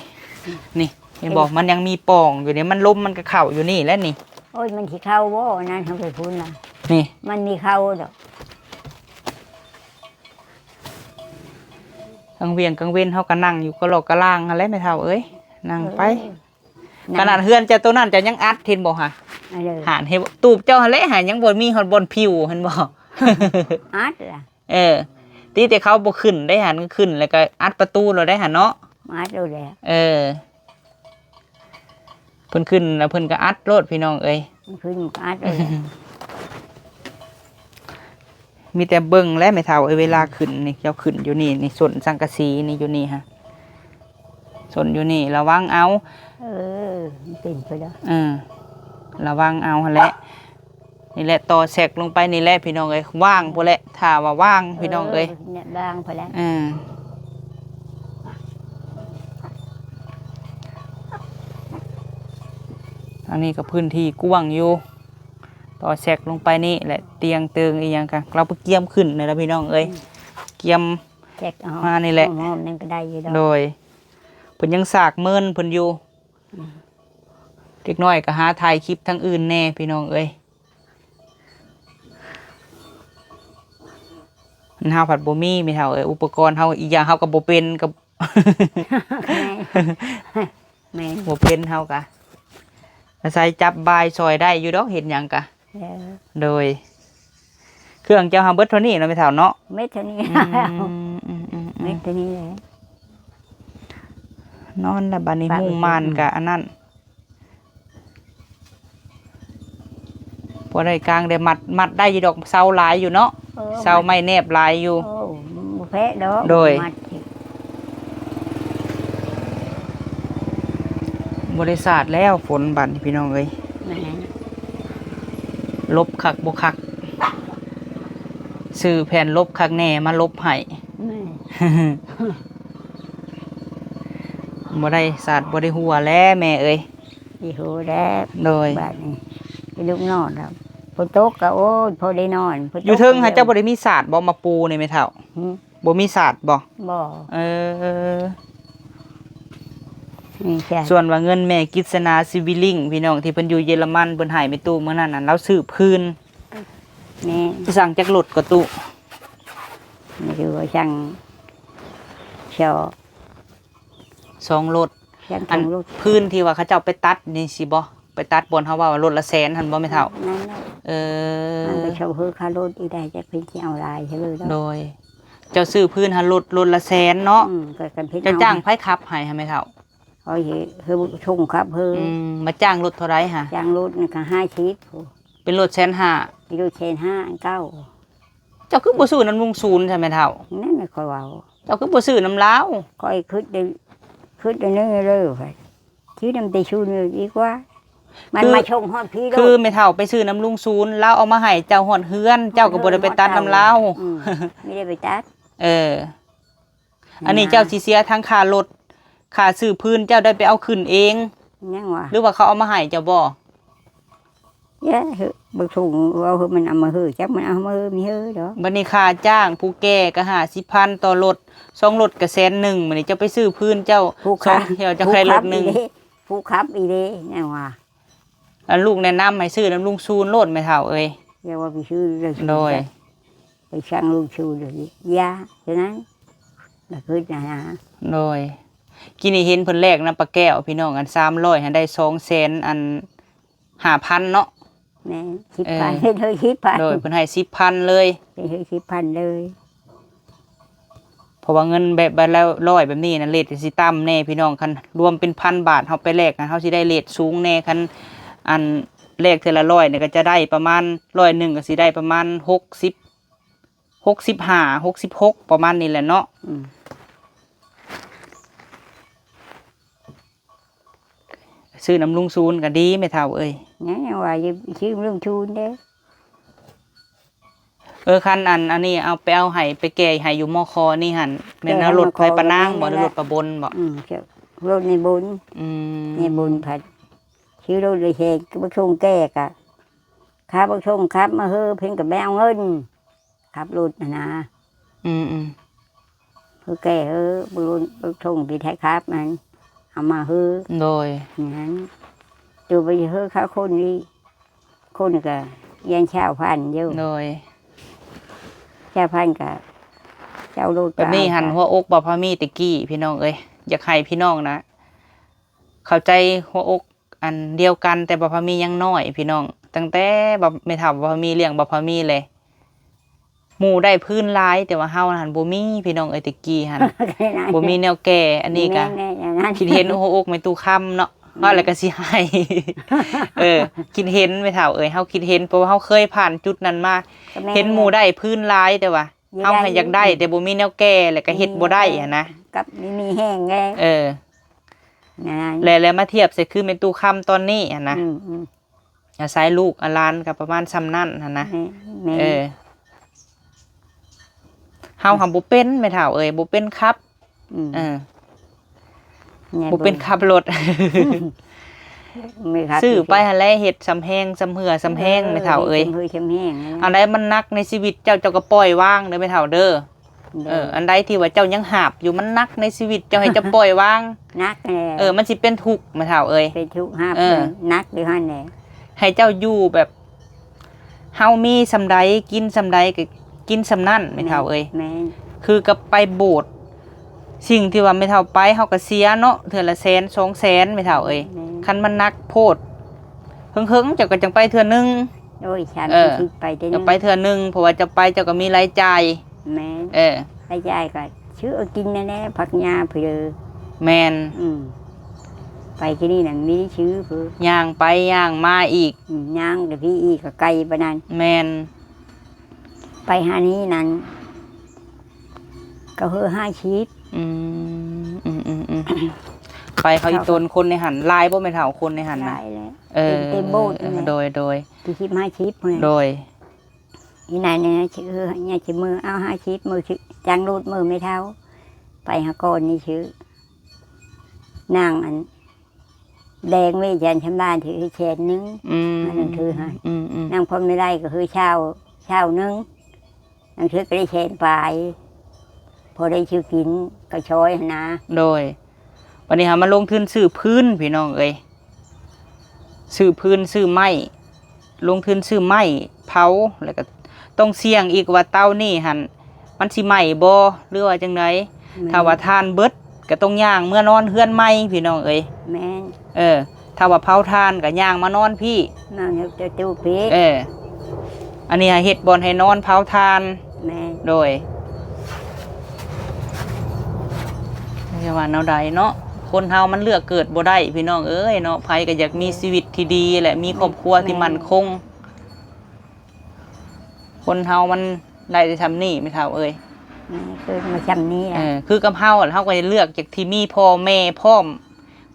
ນີ້ ເຫັນບໍ່ ມັນຍັງມີປ່ອງຢູ່ນີ້ ມັນ ລົມມັນກໍເຂົ້າຢູ່ນີ້ແຫຼະນີ້ ໂອ້ຍ ມັນຊິເຂົ້າບໍ່ ອັນນັ້ນເຮົາໄປພຸ້ນນະ ນີ້ ມັນມີເຂົ້າດອກ ກາງວຽງກາງເວັນເຮົາກໍນັ່ງຢູ່ກະຫຼອກກະລ່າງຫັ້ນແຫຼະແມ່ເຖົ້າເອີຍ ນັ່ງໄປ ເອີ ຂະໜາດເຮືອນເຈົ້າໂຕນັ້ນເຈົ້າຍັງອັດ ເຫັນບໍ່ຫະ ອັນເດີ ຫັ້ນ ເຫັນຕູບເຈົ້າຫັ້ນແຫຼະຫາ ຍັງບໍ່ມີຮອດບ່ອນຜິວ ເຫັນບໍ່ ອັດລະ ເອີ ຕິແຕ່ເຂົາບໍ່ຂຶ້ນໄດ້ຫັ້ນ ຂຶ້ນແລ້ວກໍອັດປະຕູໂລດໄດ້ຫັ້ນເນາະ ອັດໂລດແຫຼະ ເອີ ເພິ່ນຂຶ້ນແລ້ວເພິ່ນກໍອັດໂລດ ພີ່ນ້ອງເອີຍ ເພິ່ນກໍອັດໂລດແຫຼະ ມີແຕ່ເບິ່ງແຫຼະແມ່ເຖົ້າເອີຍ ເວລາຂຶ້ນນີ້ ເຈົ້າຂຶ້ນຢູ່ນີ້ ນີ້ ສົ້ນສັງກະສີນີ້ ຢູ່ນີ້ຫັ້ນ ສົ້ນຢູ່ນີ້ ລະວັງເອົາ ເອີ ມັນເປັນໄປແລ້ວ ເອີ ລະວັງເອົາຫັ້ນແຫຼະ ນີ້ແຫຼະ ຕໍ່ແຊັກລົງໄປນີ້ແຫຼະ ພີ່ນ້ອງເອີຍ ວາງພຸ້ນແຫຼະ ຖ້າວ່າວາງ ພີ່ນ້ອງເອີຍ ເອີ ແນະ ວາງພຸ້ນແຫຼະ ເອີ ທາງນີ້ກໍພື້ນທີ່ກວ້າງຢູ່ ຕໍ່ແຊັກລົງໄປນີ້ແຫຼະ ຕຽງເຕີງອີ່ຫຍັງກະ ລາວໄປກຽມຂຶ້ນນີ້ລະ ພີ່ນ້ອງເອີຍ ອືມ ກຽມ ແຊັກເອົາ ມານີ້ແຫຼະ ຫອມໆ ນັ້ນກໍໄດ້ຢູ່ດອກ ໂດຍ ເພິ່ນຍັງສາກເມີນເພິ່ນຢູ່ ອືມ ເດັກນ້ອຍກໍຫາຖ່າຍຄລິບທາງອື່ນແດ່ ພີ່ນ້ອງເອີຍ ເຮົາພັດບໍ່ມີ ແມ່ເຖົ້າເອີຍ ອຸປະກອນເຮົາ ອີກຢ່າງເຮົາກໍບໍ່ເປັນ ກໍ ແມ່ນ ແມ່ນ ບໍ່ເປັນ ເຮົາກະອາໄສຈັບບາຍຊ່ອຍໄດ້ຢູ່ດອກ ເຮັດຫຍັງກະ ເອີ ໂດຍ ເຄື່ອງເຈົ້າຫາເບິດເທົ່ານີ້ເນາະ ແມ່ເຖົ້າເນາະ ເບິດເທົ່ານີ້ ອືມ ເບິດເທົ່ານີ້ແຫຼະ ນອນລະບາດນີ້ ປະໄວ້ ມຸ້ງມ່ານກະອັນນັ້ນ ພໍໄດ້ກາງໄດ້ມັດ ມັດໄດ້ຢູ່ດອກ ເສົາຫຼາຍຢູ່ເນາະ ເອີ ເສົາໄມ້ແນບຫຼາຍຢູ່ ໂອ້ ບໍ່ແພ້ດອກ ໂດຍ ມັດ ບໍ່ໄດ້ສາດແລ້ວ ຝົນບາດນີ້ ພີ່ນ້ອງເອີຍ ແມ່ນ ຫຼົບຄັກບໍ່ຄັກ ຊື້ແຜ່ນຫຼົບຄັກແນ່ມາຫຼົບໃຫ້ ແມ່ນ ບໍ່ໄດ້ສາດບໍ່ໄດ້ຫົວແລ້ວແມ່ເອີຍ ຊິຫົວແລ້ວ ໂດຍ ບາດນີ້ ລູກນອນແລ້ວ ຝົນຕົກກໍ ໂອ້ຍ ພໍໄດ້ນອນ ຢູ່ເທິງຫັ້ນເຈົ້າບໍ່ໄດ້ມີສາດບໍ່ ມາປູນີ້ແມ່ເຖົ້າ ຫື ບໍ່ມີສາດບໍ່ ບໍ່ ເອີ ນີ້ຈ້ະ ສ່ວນວ່າເງິນແມ່ກິດສະໜາ ຊີວິລິງ ພີ່ນ້ອງ ທີ່ເພິ່ນຢູ່ເຢຍລະມັນ ເພິ່ນໃຫ້ແມ່ຕູ້ມື້ນັ້ນນັ້ນ ລາວຊື້ພື້ນ ແມ່ນ ສັ່ງຈັກລົດກໍຕູ້ ແມ່ນ ວ່າສັ່ງສອງ ສອງລົດ ຍັງ ອັນ ສອງລົດ ພື້ນທີ່ວ່າເຂົາເຈົ້າໄປຕັດນີ້ຊິບໍ່ ໄປຕັດບ່ອນເຮົາເວົ້າວ່າລົດລະແສນຫັ້ນບໍ່ແມ່ເຖົ້າ ນັ້ນແຫຼະ ເອີ ມັນກໍເຊົ່າເຮີຄ່າລົດອີກໄດ໋ ຈັກເພິ່ນຊິເອົາຫຼາຍເທົ່າໃດດອກ ໂດຍ ເຈົ້າຊື້ພື້ນຫັ້ນລົດ ລົດລະແສນເນາະ ອືມ ກໍຄັນເພິ່ນ ເຈົ້າຈ້າງໃຜຂັບໃຫ້ຫັ້ນແມ່ເຖົ້າ ເຮົາເຮັດ ເຮົາສົ່ງຂັບເຮີ ອືມ ມາຈ້າງລົດເທົ່າໃດຫະ ຈ້າງລົດນີ້ກໍຫ້າສິບ ເປັນລົດແສນຫ້າ ເປັນລົດແສນຫ້າ ອັນເກົ່າ ເຈົ້າຄືບໍ່ຊື້ນຳລຸງສູນຊະແມ່ເຖົ້າ ນັ້ນແຫຼະຂ້ອຍເວົ້າ ເຈົ້າຄືບໍ່ຊື້ນຳລາວ ຂ້ອຍຄິດໄດ້ ຄິດໄດ້ແນວເລີຍ ຊື້ນຳແຕ່ສູນດີກວ່າ ມັນ ຄື ມາສົ່ງຮອດພີ້ໂລດ ຄືແມ່ເຖົ້າໄປຊື້ນຳລຸງສູນ ລາວເອົາມາໃຫ້ເຈົ້າຮອດເຮືອນ ເຈົ້າກໍບໍ່ໄດ້ໄປຕັດນຳລາວ ອືມ ບໍ່ໄດ້ໄປຕັດ ເອີ ອັນນີ້ເຈົ້າຊິເສຍທັງຄ່າລົດ ຄ່າຊື້ພື້ນເຈົ້າໄດ້ໄປເອົາຂຶ້ນເອງ ຍັງວ່າ ຫຼືວ່າເຂົາເອົາມາໃຫ້ເຈົ້າບໍ່? ຢ່າເຮີ້ ບໍ່ສົ່ງ ເວົ້າເຮີ້ ມັນເອົາມາເຮີ້ ຈັກມັນເອົາມາເຮີ້ມີເຮີ້ດອກ ບັດນີ້ຄ່າຈ້າງຜູ້ແກ່ກໍຫ້າສິບພັນຕໍ່ລົດ ສອງລົດກໍແສນໜຶ່ງ ບັດນີ້ເຈົ້າໄປຊື້ພື້ນເຈົ້າ ຜູ້ ສອງ ເຈົ້າ ເຈົ້າໄດ້ລົດໜຶ່ງ ຜູ້ຂັບອີເດ້ ຜູ້ຂັບອີເດ້ ແນວວ່າ ອັນລູກແນະນຳໃຫ້ຊື້ນຳລຸງສູນໂລດແມ່ເຖົ້າເອີຍ ຢ່າວ່າໄປຊື້ເລີຍ ໂດຍ ໄປສັ່ງລຸງສູນເລີຍ ຢ່າ ເທົ່ານັ້ນ ລະຄິດນະ ໂດຍ ກີ້ນີ້ເຫັນເພິ່ນແລກນຳປ້າແກ້ວ ພີ່ນ້ອງ ອັນສາມຮ້ອຍຫັ້ນໄດ້ສອງແສນ ອັນ ຫ້າພັນເນາະ ແມ່ນ ສິບພັນ ເອີ ເຮັດເຮີ້ ສິບພັນ ໂດຍ ເພິ່ນໃຫ້ສິບພັນເລີຍ ເຮັດເຮີ້ ສິບພັນເລີຍ ເພາະວ່າເງິນແບບ ແບບລະຮ້ອຍແບບນີ້ນະ ເລດຊິຕ່ຳແນ່ພີ່ນ້ອງ ຄັນລວມເປັນພັນບາດ ເຮົາໄປແລກນະ ເຮົາຊິໄດ້ເລດສູງແນ່ ຄັນ ອັນ ແລກເທື່ອລະຮ້ອຍນີ້ກໍຈະໄດ້ປະມານ ຮ້ອຍໜຶ່ງກໍຊິໄດ້ປະມານຫົກສິບ ຫົກສິບຫ້າ ຫົກສິບຫົກ ປະມານນີ້ແຫຼະເນາະ ອືມ ຊື້ນຳລຸງສູນກໍດີແມ່ເຖົ້າເອີຍ ຍັງ ຍັງວ່າຢູ່ ຊື້ລຸງສູນເດ້ ເອີ ຄັນອັນ ອັນນີ້ເອົາໄປ ເອົາໃຫ້ໄປແກ່ໃຫ້ຢູ່ມໍຄໍນີ້ຫັ້ນ ແມ່ນເອົາລົດໃຜປານາງບໍ່ ຫຼືລົດປາບົນບໍ່? ອືມ ລົດໃນບຸນ ອືມ ໃນບຸນພັດ ຊື້ລົດໄປແຂກ ບັກສົ່ງແກ່ກະ ຂາບັກສົ່ງຂັບມາເຮີ້ ເພິ່ນກໍໄປເອົາເງິນ ຂັບລົດຫັ້ນນະ ອືມໆ ເຮີ້ແກ່ເຮີ້ ບຸລຸນບຸຊົງທີ່ໄທຂັບນັ້ນ ເອົາມາເຮີ້ ໂດຍ ນັ້ນ ໂຕໄປເຮີ້ຂາຄົນນີ້ ຄົນກໍຍັງຊາວພັນຢູ່ ໂດຍ ຊາວພັນກໍເຈົ້າລົດ ແບບນີ້ຫັ້ນ ກໍເອົາໄປ ຫົວອົກບ່າວພາມີແຕ່ກີ້ ພີ່ນ້ອງເອີຍ ຢາກໃຫ້ພີ່ນ້ອງນະ ເຂົ້າໃຈຫົວອົກ ອັນດຽວກັນ ແຕ່ບ່າວພາມີຍັງນ້ອຍພີ່ນ້ອງ ຕັ້ງແຕ່ບ່າວ ແມ່ເຖົ້າບ່າວພາມີລ້ຽງບ່າວພາມີແຫຼະ ໝູ່ໄດ້ພື້ນຫຼາຍ ແຕ່ວ່າເຮົາຫັ້ນບໍ່ມີ ພີ່ນ້ອງເອີຍ ແຕ່ກີ້ຫັ້ນ ບໍ່ມີແນວແກ່. ອັນນີ້ກະ ແມ່ນໆ ອັນນັ້ນ ຄິດເຫັນຫົວອົກແມ່ຕູ້ຄຳເນາະ ເວົ້າແລ້ວກະຊິໄຫ້ ເອີ ຄິດເຫັນແມ່ເຖົ້າເອີຍ ເຮົາຄິດເຫັນ ເພາະວ່າເຮົາເຄີຍຜ່ານຈຸດນັ້ນມາ ກໍແມ່ນ ເຫັນໝູ່ໄດ້ພື້ນຫຼາຍ ແຕ່ວ່າ ເຮົາຫັ້ນຢາກໄດ້ ແຕ່ບໍ່ມີແນວແກ່ ແລ້ວກໍເຮັດບໍ່ໄດ້ຫັ້ນນະ ກັບມີ ມີແຮງແດ່ ເອີ ນັ້ນ ແລ້ວ ແລ້ວມາທຽບໃສ່ຄືແມ່ຕູ້ຄຳຕອນນີ້ຫັ້ນນະ ອືມໆ ອາໄສລູກອາຫຼານກໍປະມານຊ່ຳນັ້ນຫັ້ນນະ ແມ່ນໆ ເອີ ເຮົາຫັ້ນບໍ່ເປັນແມ່ເຖົ້າເອີຍ ບໍ່ເປັນຂັບ ອືມ ເອີ ບໍ່ເປັນຂັບລົດ ຊື້ໄປຫັ້ນແຫຼະ ເຮັດຊ່ຳແຮງຊ່ຳເຫື່ອຊ່ຳແຮງ ເອີ ແມ່ເຖົ້າເອີຍ ຊ່ຳເຫື່ອຊ່ຳແຮງ ອັນໃດມັນໜັກໃນຊີວິດເຈົ້າ ເຈົ້າກໍປ່ອຍວາງເດີແມ່ເຖົ້າເດີ ເອີ ອັນໃດທີ່ວ່າເຈົ້າຍັງຫາບຢູ່ ມັນໜັກໃນຊີວິດເຈົ້າ ໃຫ້ເຈົ້າປ່ອຍວາງ ໜັກແຫຼະ ເອີ ມັນຊິເປັນທຸກແມ່ເຖົ້າເອີຍ ເປັນທຸກຫາບ ເອີ ໜັກຢູ່ຫັ້ນແຫຼະ ໃຫ້ເຈົ້າຢູ່ແບບ ເຮົາມີສ່ຳໃດ ກິນສ່ຳໃດກໍກິນສ່ຳນັ້ນແມ່ເຖົ້າເອີຍ ແມ່ນ ຄືກັບໄປໂບດ ສິ່ງທີ່ວ່າແມ່ເຖົ້າໄປ ເຮົາກໍເສຍເນາະ ເທື່ອລະແສນສອງແສນແມ່ເຖົ້າເອີຍ ແມ່ນ ຄັນມັນໜັກໂພດ ເຫິງໆ ເຈົ້າກໍຈັ່ງໄປເທື່ອໜຶ່ງ ໂອ້ຍ ສາມ ເອີ ສີ່ ສິບ ໄປເທື່ອໜຶ່ງ ເຈົ້າໄປເທື່ອໜຶ່ງ ເພາະວ່າເຈົ້າໄປເຈົ້າກໍມີລາຍຈ່າຍ ແມ່ນ ເອີ ລາຍຈ່າຍກໍຊື້ເອົາກິນນັ້ນແຫຼະ ຜັກຫຍ້າເພີ ແມ່ນ ອືມ ໄປທີ່ນີ້ນະມີຊື້ເພີ ຍ່າງໄປຍ່າງມາອີກ ອືມ ຍ່າງແຕ່ພີ້ອີກກໍໄກປານນັ້ນ ແມ່ນ ໄປຫານີ້ນັ້ນ ກໍເຮີຫ້າສິບ ອືມ ອືມໆໆ ໄປເຂົາອີ່ຕົນຄົນໃນຫັ້ນ ຫຼາຍບໍ່ແມ່ເຖົ້າ ຄົນໃນຫັ້ນນະ ຫຼາຍແຫຼະ ເອີ ເຕັມໂບດ ເອີ ແຫຼະ ໂດຍໆ ສີ່ສິບຫ້າສິບພຸ້ນ ໂດຍ ອີ່ນາຍນີ້ຊື້ ຍາຊິມື້ເອົາຫ້າສິບ ມື້ຊິຈ້າງໂລດ ມື້ແມ່ເຖົ້າ ໄປຫາກ່ອນນີ້ຊື້ ນາງອັນ ແດງເວຈັນຊຳລານຖືໃຫ້ແສນໜຶ່ງ ອືມ ອັນນັ້ນຖືໃຫ້ ອືມໆ ນາງພອນວິໄລກໍຄືຊາວ ຊາວໜຶ່ງ ນາງຖືກໍໄດ້ແສນປາຍ ພໍໄດ້ຊື້ກິນກໍຊ່ອຍຫັ້ນນະ ໂດຍ ບັດນີ້ເຮົາມາລົງທຶນຊື້ຟືນ ພີ່ນ້ອງເອີຍ ຊື້ຟືນຊື້ໄມ້ ລົງທຶນຊື້ໄມ້ເຜົາ ແລ້ວກໍຕ້ອງສ່ຽງອີກວ່າເຕົານີ້ຫັ້ນ ມັນຊິໄໝ້ບໍ່ ຫຼືວ່າຈັ່ງໃດ ແມ່ນ ຖ້າວ່າຖ່ານເບິດກໍຕ້ອງຍ່າງເມືອນອນເຮືອນໃໝ່ພີ່ນ້ອງເອີຍ ແມ່ນ ເອີ ຖ້າວ່າເຜົາຖ່ານກໍຍ່າງມານອນພີ້ ນອນຢູ່ຕູ້ພີ້ ເອີ ອັນນີ້ເຮັດບ່ອນໃຫ້ນອນເຜົາຖ່ານ ແມ່ນ ໂດຍ ຈະວ່າແນວໃດເນາະ ຄົນເຮົາມັນເລືອກເກີດບໍ່ໄດ້ພີ່ນ້ອງເອີຍເນາະ ໃຜກໍຢາກມີຊີວິດທີ່ດີແລະ ມີຄອບຄົວທີ່ໝັ້ນຄົງ ຄົນເຮົາມັນໄດ້ແຕ່ຊ່ຳນີ້ແມ່ເຖົ້າເອີຍ ແມ່ນ ເກີດມາຊ່ຳນີ້ແຫຼະ ເອີ ຄືກັບເຮົາ ເຮົາກໍເລືອກຈາກທີ່ມີພໍ່ແມ່ພ້ອມ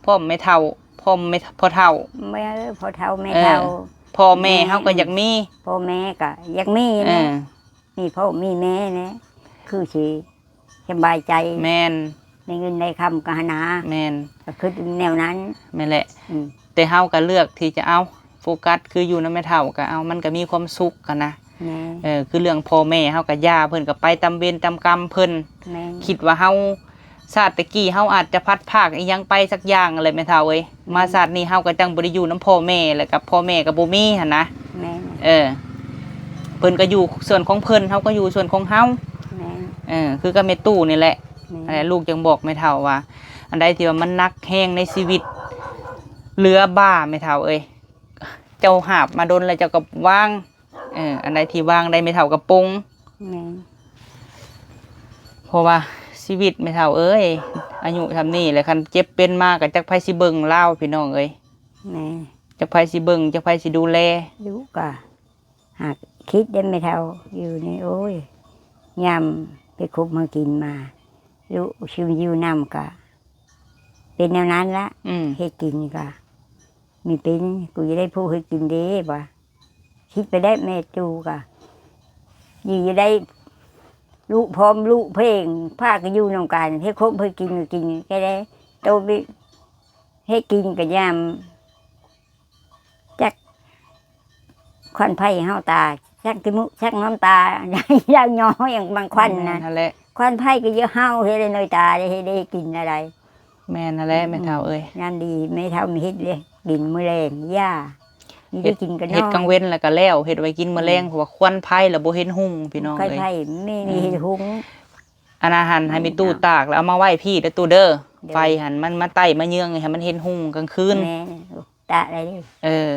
ພ້ອມແມ່ເຖົ້າ ພ້ອມແມ່ ພໍ່ເຖົ້າ ແມ່ ເອີ ພໍ່ເຖົ້າແມ່ເຖົ້າ ເອີ ພໍ່ແມ່ເຮົາກໍຢາກມີ ພໍ່ແມ່ກໍຢາກມີ ເອີ ນະ ມີພໍ່ມີແມ່ແຫຼະ ຄືຊິສະບາຍໃຈ ແມ່ນ ໄດ້ເງິນໄດ້ຄຳກໍຫານາ ແມ່ນ ກໍຄິດແນວນັ້ນ ແມ່ນແຫຼະ ອືມ ແຕ່ເຮົາກໍເລືອກທີ່ຈະເອົາໂຟກັສ ຄືຢູ່ນຳແມ່ເຖົ້າກໍເອົາ ມັນກໍມີຄວາມສຸກຫັ້ນນະ ແມ່ນ ເອີ ຄືເລື່ອງພໍ່ແມ່ເຮົາກໍຢ່າ ເພິ່ນກໍໄປຕາມເວນຕາມກຳເພິ່ນ ແມ່ນ ຄິດວ່າເຮົາ ຊາດແຕ່ກີ້ເຮົາອາດຈະພັດພາກອີ່ຫຍັງໄປສັກຢ່າງແຫຼະແມ່ເຖົ້າເອີຍ ແມ່ນ ມາຊາດນີ້ເຮົາກໍຈັ່ງບໍ່ໄດ້ຢູ່ນຳພໍ່ແມ່ ແລ້ວກໍພໍ່ແມ່ກໍບໍ່ມີຫັ້ນນະ ແມ່ນ ເອີ ເພິ່ນກໍຢູ່ສ່ວນຂອງເພິ່ນ ເຮົາກໍຢູ່ສ່ວນຂອງເຮົາ ແມ່ນ ເອີ ຄືກັບແມ່ຕູ້ນີ້ແຫຼະ ແມ່ນ ອັນນັ້ນແຫຼະ ລູກຈຶ່ງບອກແມ່ເຖົ້າວ່າ ອັນໃດທີ່ວ່າມັນໜັກແຮງໃນຊີວິດ ເຫຼືອບ່າແມ່ເຖົ້າເອີຍ ເຈົ້າຫາບມາດົນແລ້ວເຈົ້າກໍວາງ ເອີ ອັນໃດທີ່ວາງໄດ້ແມ່ເຖົ້າກໍປົງ ແມ່ນ ເພາະວ່າຊີວິດແມ່ເຖົ້າເອີຍ ອາຍຸຊ່ຳນີ້ແຫຼະ ຄັນເຈັບເປັນມາກໍຈັກໃຜຊິເບິ່ງລາວ ພີ່ນ້ອງເອີຍ ແມ່ນ ຈັກໃຜຊິເບິ່ງ ຈັກໃຜຊິດູແລ ລູກກໍຫາກຄິດໄດ້ແມ່ເຖົ້າ ຢູ່ນີ້ ໂອ້ຍ ຍາມໄປຄຸບມາກິນມາ ລູກຊິຢູ່ນຳກໍເປັນແນວນັ້ນລະ ອືມ ເຮັດກິນກໍ ມີເປັນ ກູຈະໄດ້ຜູ້ເຮັດກິນເດ້ ວ່າ ຄິດໄປໄດ້ແມ່ຕູ້ກະ ຢູ່ ຢູ່ໄດ້ ລູກພ້ອມລູກເພງ ພາກັນຢູ່ນຳກັນ ເຮັດຄົບເຮັດກິນກໍກິນກໍໄດ້ ໂຕໄປເຮັດກິນກໍຍາມ ຈັກຄວັນໄຟເຮົາຕາ ຈັກຂີ້ມູກ ຈັກນ້ຳຕາ ຢ່າງນ້ອຍ ຫຍັງບາງຄວັນນະ ແມ່ນຫັ້ນແຫຼະ ຄວັນໄຟກໍຢ່າເຮົາ ເຮັດໃຫ້ນ້ອຍຕາໄດ້ ເຮັດໄດ້ກິນອະໄດ. ແມ່ນຫັ້ນແຫຼະ ອືມ ແມ່ເຖົ້າເອີຍ ງານດີ ແມ່ເຖົ້າມີເຮັດເດ້ ກິນມື້ແລງ ຢ່າ ມີໄດ້ກິນກໍນອນ ເຮັດກາງເວັນແລ້ວກໍແລ້ວ ເຮັດໄວ້ກິນມື້ແລງ ອືມ ເພາະວ່າຄວັນໄຟແລ້ວບໍ່ເຫັນຮຸ່ງ ພີ່ນ້ອງເອີຍ ຄວັນໄຟມີ ອືມ ເຫັນຮຸ່ງ ອັນອາຫານໃຫ້ແມ່ຕູ້ຕາກແລ້ວເອົາມາໄວ້ພີ້ເດີຕູ້ເດີ ໂດຍ ໄຟຫັ້ນມັນມາໄຕ້ມາເຍືອງໃຫ້ມັນເຫັນຮຸ່ງກາງຄືນ ແມ່ນ ຕາກໄດ້ເລີຍ ເອີ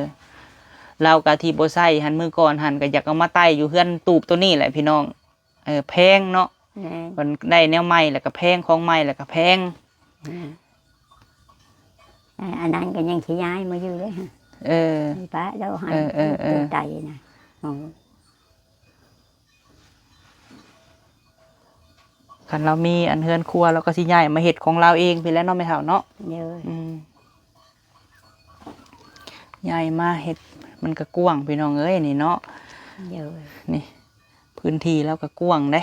ລາວກະທີ່ບໍ່ໃຊ້ຫັ້ນ ມື້ກ່ອນຫັ້ນກະຢາກເອົາມາໄຕ້ຢູ່ເຮືອນຕູບໂຕນີ້ແຫຼະ ພີ່ນ້ອງ ເອີ ແພງເນາະ. ແມ່ນ ເພິ່ນໄດ້ແນວໃໝ່ແລ້ວກໍແພງ ຂອງໃໝ່ແລ້ວກໍແພງ. ແມ່ນ ອັນນັ້ນກໍຍັງຊິຍ້າຍມາຢູ່ເດ້. ເອີ ໃຫ້ປ້າເຈົ້າໃຫ້ ເອີໆໆ ໃຈນະ. ຄັນລາວມີອັນເຮືອນຄົວ ລາວກໍຊິຍ້າຍມາເຮັດຂອງລາວເອງພີ້ແຫຼະເນາະ ແມ່ເຖົ້າເນາະ. ໂດຍ ອືມ ຍ້າຍມາເຮັດ ມັນກໍກວ້າງ ພີ່ນ້ອງເອີຍ ນີ້ເນາະ. ໂດຍ ນີ້ ພື້ນທີ່ລາວກໍກວ້າງເດ້.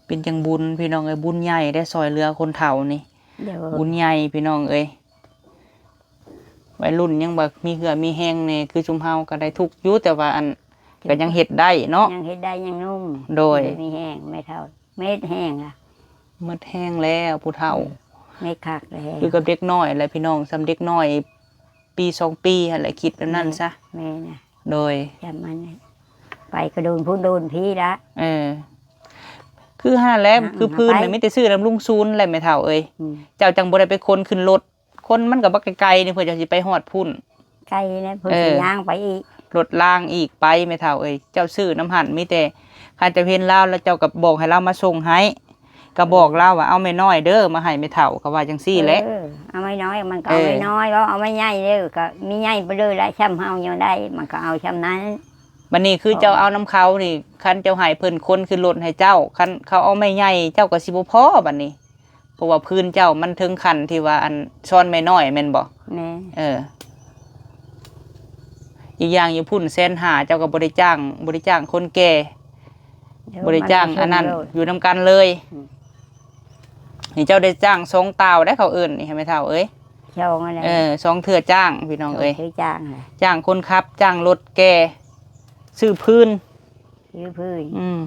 ເປັນຈັ່ງບຸນ ພີ່ນ້ອງເອີຍ ບຸນໃຫຍ່ເດ້ ຊ່ອຍເຫຼືອຄົນເຖົ້ານີ້. ໂດຍ ບຸນໃຫຍ່ ພີ່ນ້ອງເອີຍ. ໄວລຸ້ນຍັງບໍ່ມີເຫື່ອມີແຮງແດ່ ຄືຊຸມເຮົາກໍໄດ້ທຸກຢູ່ ແຕ່ວ່າອັນ ກໍຍັງເຮັດໄດ້ເນາະ ຍັງເຮັດໄດ້ ຍັງໜຸ່ມ. ໂດຍ ມີແຮງ ແມ່ເຖົ້າເມັດແຮງລະ ເໝິດແຮງແລ້ວຜູ້ເຖົ້າ. ອືມ ເມັດຄັກແລ້ວ ຄືກັບເດັກນ້ອຍແຫຼະ ພີ່ນ້ອງ ສ່ຳເດັກນ້ອຍປີສອງປີຫັ້ນແຫຼະ ຄິດແບບນັ້ນຊະ. ແມ່ນນະ ໂດຍ ຈຳມັນໄປກະໂດນພຸ້ນໂດນພີ້ລະ. ເອີ ຄືຫັ້ນແຫຼະ ຄືພື້ນນະ ມີແຕ່ຊື້ນຳລຸງຊູນແຫຼະ ແມ່ເຖົ້າເອີຍ. ອືມ ເຈົ້າຈັ່ງບໍ່ໄດ້ໄປຂົນຂຶ້ນລົດ ຄົນມັນກໍບໍ່ໄກໆນີ້ ເພື່ອຈະຊິໄປຮອດພຸ້ນ. ໄກແລ້ວ ເພິ່ນ ເອີ ຊິຍ່າງໄປອີກ ລົດລາງອີກໄປ ແມ່ເຖົ້າເອີຍ. ເຈົ້າຊື້ນຳຫັ້ນ ມີແຕ່ຄັນເຈົ້າເຫັນລາວແລ້ວ ເຈົ້າກໍບອກໃຫ້ລາວມາສົ່ງໃຫ້ ກໍບອກລາວວ່າ ເອົາແມ່ນ້ອຍເດີ ມາໃຫ້ແມ່ເຖົ້າ ກໍວ່າຈັ່ງຊີ້ແຫຼະ. ເອີ ເອົາແມ່ນ້ອຍ ມັນກໍເອົາ ເອີ ແມ່ນ້ອຍ ເວົ້າເອົາແມ່ໃຫຍ່ເດີ ກໍມີໃຫຍ່ໄປເລີຍລະ ຊ່ຳເຮົາຍັງໄດ້ ມັນກໍເອົາຊ່ຳນັ້ນ. ບັດນີ້ຄືເຈົ້າເອົານຳເຂົານີ້ ຄັນເຈົ້າໃຫ້ເພິ່ນຂົນຂຶ້ນລົດໃຫ້ເຈົ້າ ຄັນເຂົາເອົາແມ່ໃຫຍ່ ເຈົ້າກໍຊິບໍ່ພໍບັດນີ້. ເພາະວ່າພື້ນເຈົ້າມັນເຖິງຂັ້ນທີ່ວ່າ ອັນ ຊອນແມ່ນ້ອຍແມ່ນບໍ່? ແມ່ນ ເອີ ອີກຢ່າງຢູ່ພຸ້ນແສນຫ້າ ເຈົ້າກໍບໍ່ໄດ້ຈ້າງ ບໍ່ໄດ້ຈ້າງຄົນແກ່ ໂດຍ ບໍ່ໄດ້ຈ້າງອັນນັ້ນ ຢູ່ນຳກັນເລີຍ. ອືມ ນີ້ເຈົ້າໄດ້ຈ້າງສອງຕ່າວໄດ໋ ເຂົາເອີ້ນນີ້ ໃຫ້ແມ່ເຖົ້າເອີຍ. ສອງອັນນັ້ນ ເອີ ສອງເທື່ອຈ້າງ ພີ່ນ້ອງເອີຍ ສອງເທື່ອຈ້າງນະ ຈ້າງຄົນຂັບ ຈ້າງລົດແກ່ ຊື້ພື້ນ ຊື້ພື້ນ. ອືມ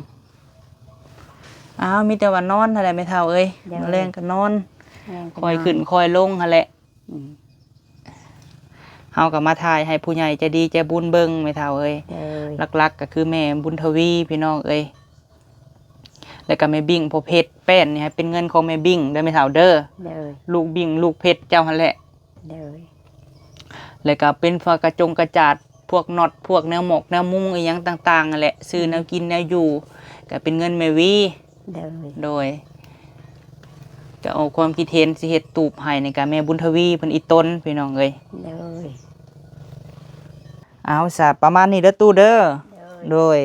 ອ້າວ ມີແຕ່ວ່ານອນຫັ້ນແຫຼະແມ່ເຖົ້າເອີຍ. ໂດຍ ມື້ແລງກໍນອນ ແລງກໍນອນ ຄ່ອຍຂຶ້ນຄ່ອຍລົງຫັ້ນແຫຼະ. ອືມ ເຮົາກໍມາຖ່າຍໃຫ້ຜູ້ໃຫຍ່ໃຈດີໃຈບຸນເບິ່ງແມ່ເຖົ້າເອີຍ. ໂດຍ ຫຼັກໆກໍຄືແມ່ບຸນທະວີ ພີ່ນ້ອງເອີຍ ແລ້ວກໍແມ່ບິ້ງພໍ່ເພັດ. ແປ້ນນີ້ໃຫ້ເປັນເງິນຂອງແມ່ບິ້ງເດີແມ່ເຖົ້າເດີ. ໂດຍ ລູກບິ້ງລູກເພັດເຈົ້າຫັ້ນແຫຼະ. ໂດຍ ແລ້ວກໍເປັນພວກກະຈົງກະຈາດ ພວກນັອດ ພວກແນວໝອກແນວມຸງອີ່ຫຍັງຕ່າງໆຫັ້ນແຫຼະ ຊື້ແນວກິນແນວຢູ່ ກໍເປັນເງິນແມ່ວີ. ໂດຍ ໂດຍ ກໍອອກຄວາມຄິດເຫັນ ຊິເຮັດຕູບໃຫ້ນີ້ກໍແມ່ບຸນທະວີເພິ່ນອີ່ຕົນ ພີ່ນ້ອງເອີຍ. ໂດຍ ເອົາຊະ ປະມານນີ້ເດີຕູ້ເດີ. ໂດຍ ໂດຍ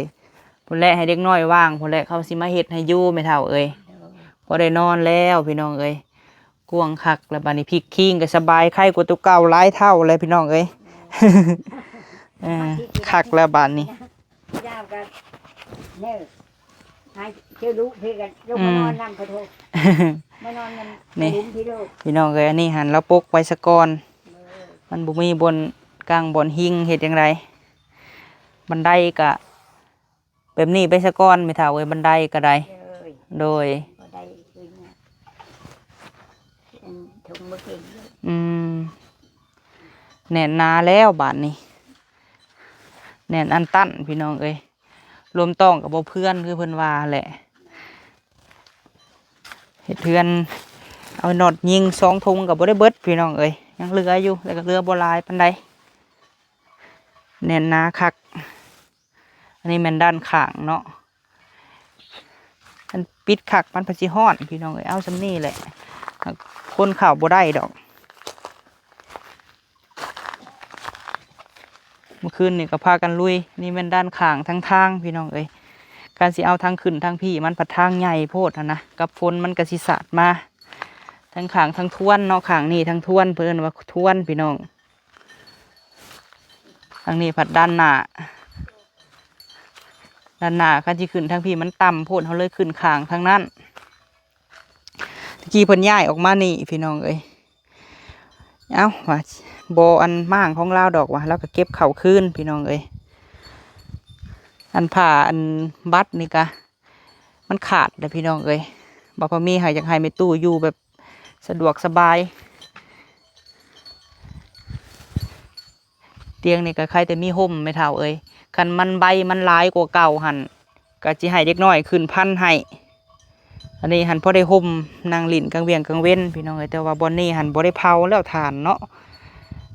ພຸ້ນແຫຼະ ໃຫ້ເດັກນ້ອຍວ່າງພຸ້ນແຫຼະ ເຂົາຊິມາເຮັດໃຫ້ຢູ່ແມ່ເຖົ້າເອີຍ. ໂດຍ ພໍໄດ້ນອນແລ້ວ ພີ່ນ້ອງເອີຍ. ກວ້າງຄັກແລ້ວບາດນີ້ ພິກຄີງກໍສະບາຍ ໄຄກວ່າໂຕເກົ່າຫຼາຍເທົ່າແລ້ວ ພີ່ນ້ອງເອີຍ. ເອີ ຄັກແລ້ວບາດນີ້ ຍາວກັນເນີ ໃຫ້ເຈົ້າລູກເພິ່ນກັນລົງມາ ອືມ ນອນນຳ ຂອໂທດ ມານອນນຳ ນີ້ ລຸມພີ່ໂລດ ພີ່ນ້ອງເອີຍ. ອັນນີ້ຫັ້ນລາວປົກໄວ້ສະກ່ອນ ເອີ ມັນບໍ່ມີບ່ອນກາງບ່ອນຫິງ ເຮັດຈັ່ງໃດ? ບັນໄດກະ ແບບນີ້ໄປສະກ່ອນແມ່ເຖົ້າເອີຍ ບັນໄດກໍໄດ້. ໂດຍ ໂດຍ ບໍ່ໄດ້ຄືຫຍັງ ອັນ ຖົງບໍ່ເກັ່ງເລີຍ. ອືມ ແໜ້ນໜາແລ້ວບາດນີ້ ແໜ້ນອັນຕັນ ພີ່ນ້ອງເອີຍ. ລວມຕ້ອງກໍບໍ່ເພື່ອນຄືເພິ່ນວ່າແຫຼະ ເຮັດເຮືອນ ເອົານັອດຍິງສອງຖົງກໍບໍ່ໄດ້ເບິດ ພີ່ນ້ອງເອີຍ. ຍັງເຫຼືອຢູ່ ແຕ່ກໍເຫຼືອບໍ່ຫຼາຍປານໃດ ແໜ້ນໜາຄັກ. ອັນນີ້ແມ່ນດ້ານຂ້າງເນາະ ອັນປິດຄັກມັນພັດຊິຮ້ອນ ພີ່ນ້ອງເອີຍ. ເອົາສ່ຳນີ້ແຫຼະ ຄົນເຂົ້າບໍ່ໄດ້ດອກ. ເມື່ອຄືນນີ້ກໍພາກັນລຸຍ. ນີ້ແມ່ນດ້ານຂ້າງທາງທາງ ພີ່ນ້ອງເອີຍ. ການຊິເອົາທາງຂຶ້ນທາງພີ້ ມັນພັດທາງໃຫຍ່ໂພດຫັ້ນນະ ກັບຝົນມັນກໍຊິສາດມາ. ທາງຂ້າງທາງທວນເນາະ ຂ້າງນີ້ທາງທວນ ເພິ່ນເອີ້ນວ່າທວນ ພີ່ນ້ອງ. ທາງນີ້ພັດດ້ານໜ້າ ດ້ານໜ້າຄັນຊິຂຶ້ນທາງພີ້ມັນຕ່ຳໂພດ ເຮົາເລີຍຂຶ້ນຂ້າງທາງນັ້ນ. ຕະກີ້ເພິ່ນຍ້າຍອອກມານີ້ ພີ່ນ້ອງເອີຍ. ເອົ້າ ວ່າບໍ່ອັນມ້າງຂອງລາວດອກວ່າ ລາວກໍເກັບເຂົ້າຄືນ ພີ່ນ້ອງເອີຍ. ອັນຜ້າອັນບັດນີ້ກະ ມັນຂາດແລ້ວ ພີ່ນ້ອງເອີຍ. ບໍ່ພໍມີ ໃຫ້ ຢາກໃຫ້ແມ່ຕູ້ຢູ່ແບບສະດວກສະບາຍ. ຕຽງນີ້ກໍໃຄແຕ່ມີຮົ່ມ ແມ່ເຖົ້າເອີຍ. ຄັນມັນໃບມັນຫຼາຍກວ່າເກົ່າຫັ້ນ ກໍຊິໃຫ້ເດັກນ້ອຍຂຶ້ນພັນໃຫ້. ອັນນີ້ຫັ້ນພໍໄດ້ຮົ່ມ ນັ່ງຫຼິ້ນກາງວຽງກາງເວັນ ພີ່ນ້ອງເອີຍ. ແຕ່ວ່າບ່ອນນີ້ຫັ້ນບໍ່ໄດ້ເຜົາແລ້ວຖ່ານເນາະ.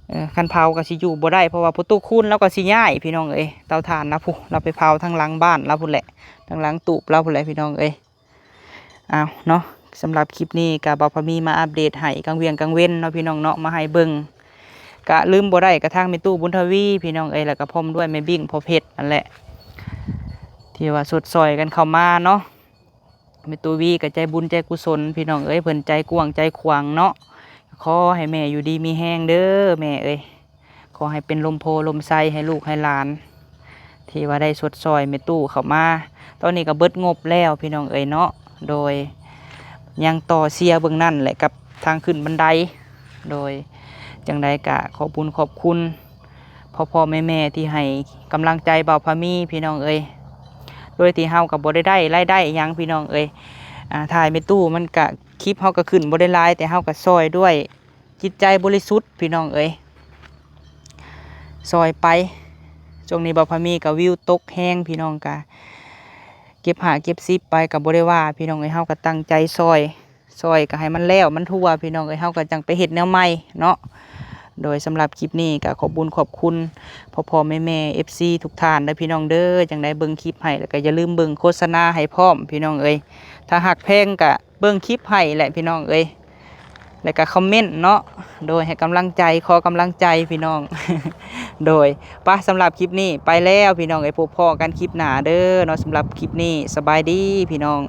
ເອີ ຄັນເຜົາກໍຊິຢູ່ບໍ່ໄດ້ ເພາະວ່າພໍ່ຕູ້ຄູນລາວກໍຊິຍ້າຍ ພີ່ນ້ອງເອີຍ. ເຕົາຖ່ານລາວພຸ້ນ ລາວໄປເຜົາທາງຫຼັງບ້ານລາວພຸ້ນແຫຼະ ທາງຫຼັງຕູບລາວພຸ້ນແຫຼະ ພີ່ນ້ອງເອີຍ. ອ້າວເນາະ ສຳລັບຄລິບນີ້ກໍບ່າວພາມີມາອັບເດດໃຫ້ກາງວຽງກາງເວັນເນາະ ພີ່ນ້ອງເນາະ ມາໃຫ້ເບິ່ງ. ກະລືມບໍ່ໄດ້ກະທາງແມ່ຕູ້ບຸນທະວີ ພີ່ນ້ອງເອີຍ ແລ້ວກະພ້ອມດ້ວຍແມ່ບິ້ງພໍ່ເພັດນັ້ນແຫຼະ ທີ່ວ່າຊົດຊ່ອຍກັນເຂົ້າມາເນາະ. ແມ່ຕູ້ວີກໍໃຈບຸນໃຈກຸສົນ ພີ່ນ້ອງເອີຍ ເພິ່ນໃຈກວ້າງໃຈຂວາງເນາະ. ຂໍໃຫ້ແມ່ຢູ່ດີມີແຮງເດີແມ່ເອີຍ ຂໍໃຫ້ເປັນລົມໂພລົມໄຊໃຫ້ລູກໃຫ້ຫຼານ ທີ່ວ່າໄດ້ຊົດຊ່ອຍແມ່ຕູ້ເຂົ້າມາ. ຕອນນີ້ກໍເບິດງົບແລ້ວ ພີ່ນ້ອງເອີຍເນາະ ໂດຍຍັງຕໍ່ເຊຍເບິ່ງນັ້ນແຫຼະ ກັບທາງຂຶ້ນບັນໄດ. ໂດຍຈັ່ງໃດກະຂອບບຸນຂອບຄຸນພໍ່ໆແມ່ໆທີ່ໃຫ້ກຳລັງໃຈບ່າວພາມີ ພີ່ນ້ອງເອີຍ. ໂດຍທີ່ເຮົາກໍບໍ່ໄດ້ໄດ້ລາຍໄດ້ຫຍັງ ພີ່ນ້ອງເອີຍ ອາ ຖ່າຍແມ່ຕູ້ມັນກະ ຄລິບເຮົາກໍຂຶ້ນບໍ່ໄດ້ຫຼາຍ ແຕ່ເຮົາກໍຊ່ອຍດ້ວຍຈິດໃຈບໍລິສຸດ ພີ່ນ້ອງເອີຍ ຊ່ອຍໄປ. ຊ່ວງນີ້ບ່າວພາມີກໍວິວຕົກແຮງ ພີ່ນ້ອງ ກະເກັບຫ້າເກັບສິບໄປກໍບໍ່ໄດ້ວ່າ ພີ່ນ້ອງເອີຍ ເຮົາກໍຕັ້ງໃຈຊ່ອຍ ຊ່ອຍກໍໃຫ້ມັນແລ້ວມັນທົ່ວ ພີ່ນ້ອງເອີຍ ເຮົາກໍຈັ່ງໄປເຮັດແນວໃໝ່ເນາະ. ໂດຍສຳລັບຄລິບນີ້ກໍຂອບບຸນຂອບຄຸນພໍ່ໆແມ່ໆ ເອັຟຊີ ທຸກທ່ານເດີ ພີ່ນ້ອງເດີ. ຈັ່ງໃດເບິ່ງຄລິບໃຫ້ ແລ້ວກໍຢ່າລືມເບິ່ງໂຄສະນາໃຫ້ພ້ອມ ພີ່ນ້ອງເອີຍ. ຖ້າຮັກແພງກໍເບິ່ງຄລິບໃຫ້ແຫຼະ ພີ່ນ້ອງເອີຍ ແລ້ວກໍຄອມເມັນເນາະ ໂດຍໃຫ້ກຳລັງໃຈ ຂໍກຳລັງໃຈ ພີ່ນ້ອງ. ໂດຍ ປະ ສຳລັບຄລິບນີ້ໄປແລ້ວ ພີ່ນ້ອງເອີຍ ພົບພໍ້ກັນຄລິບໜ້າເດີເນາະ. ສຳລັບຄລິບນີ້ ສະບາຍດີ ພີ່ນ້ອງ.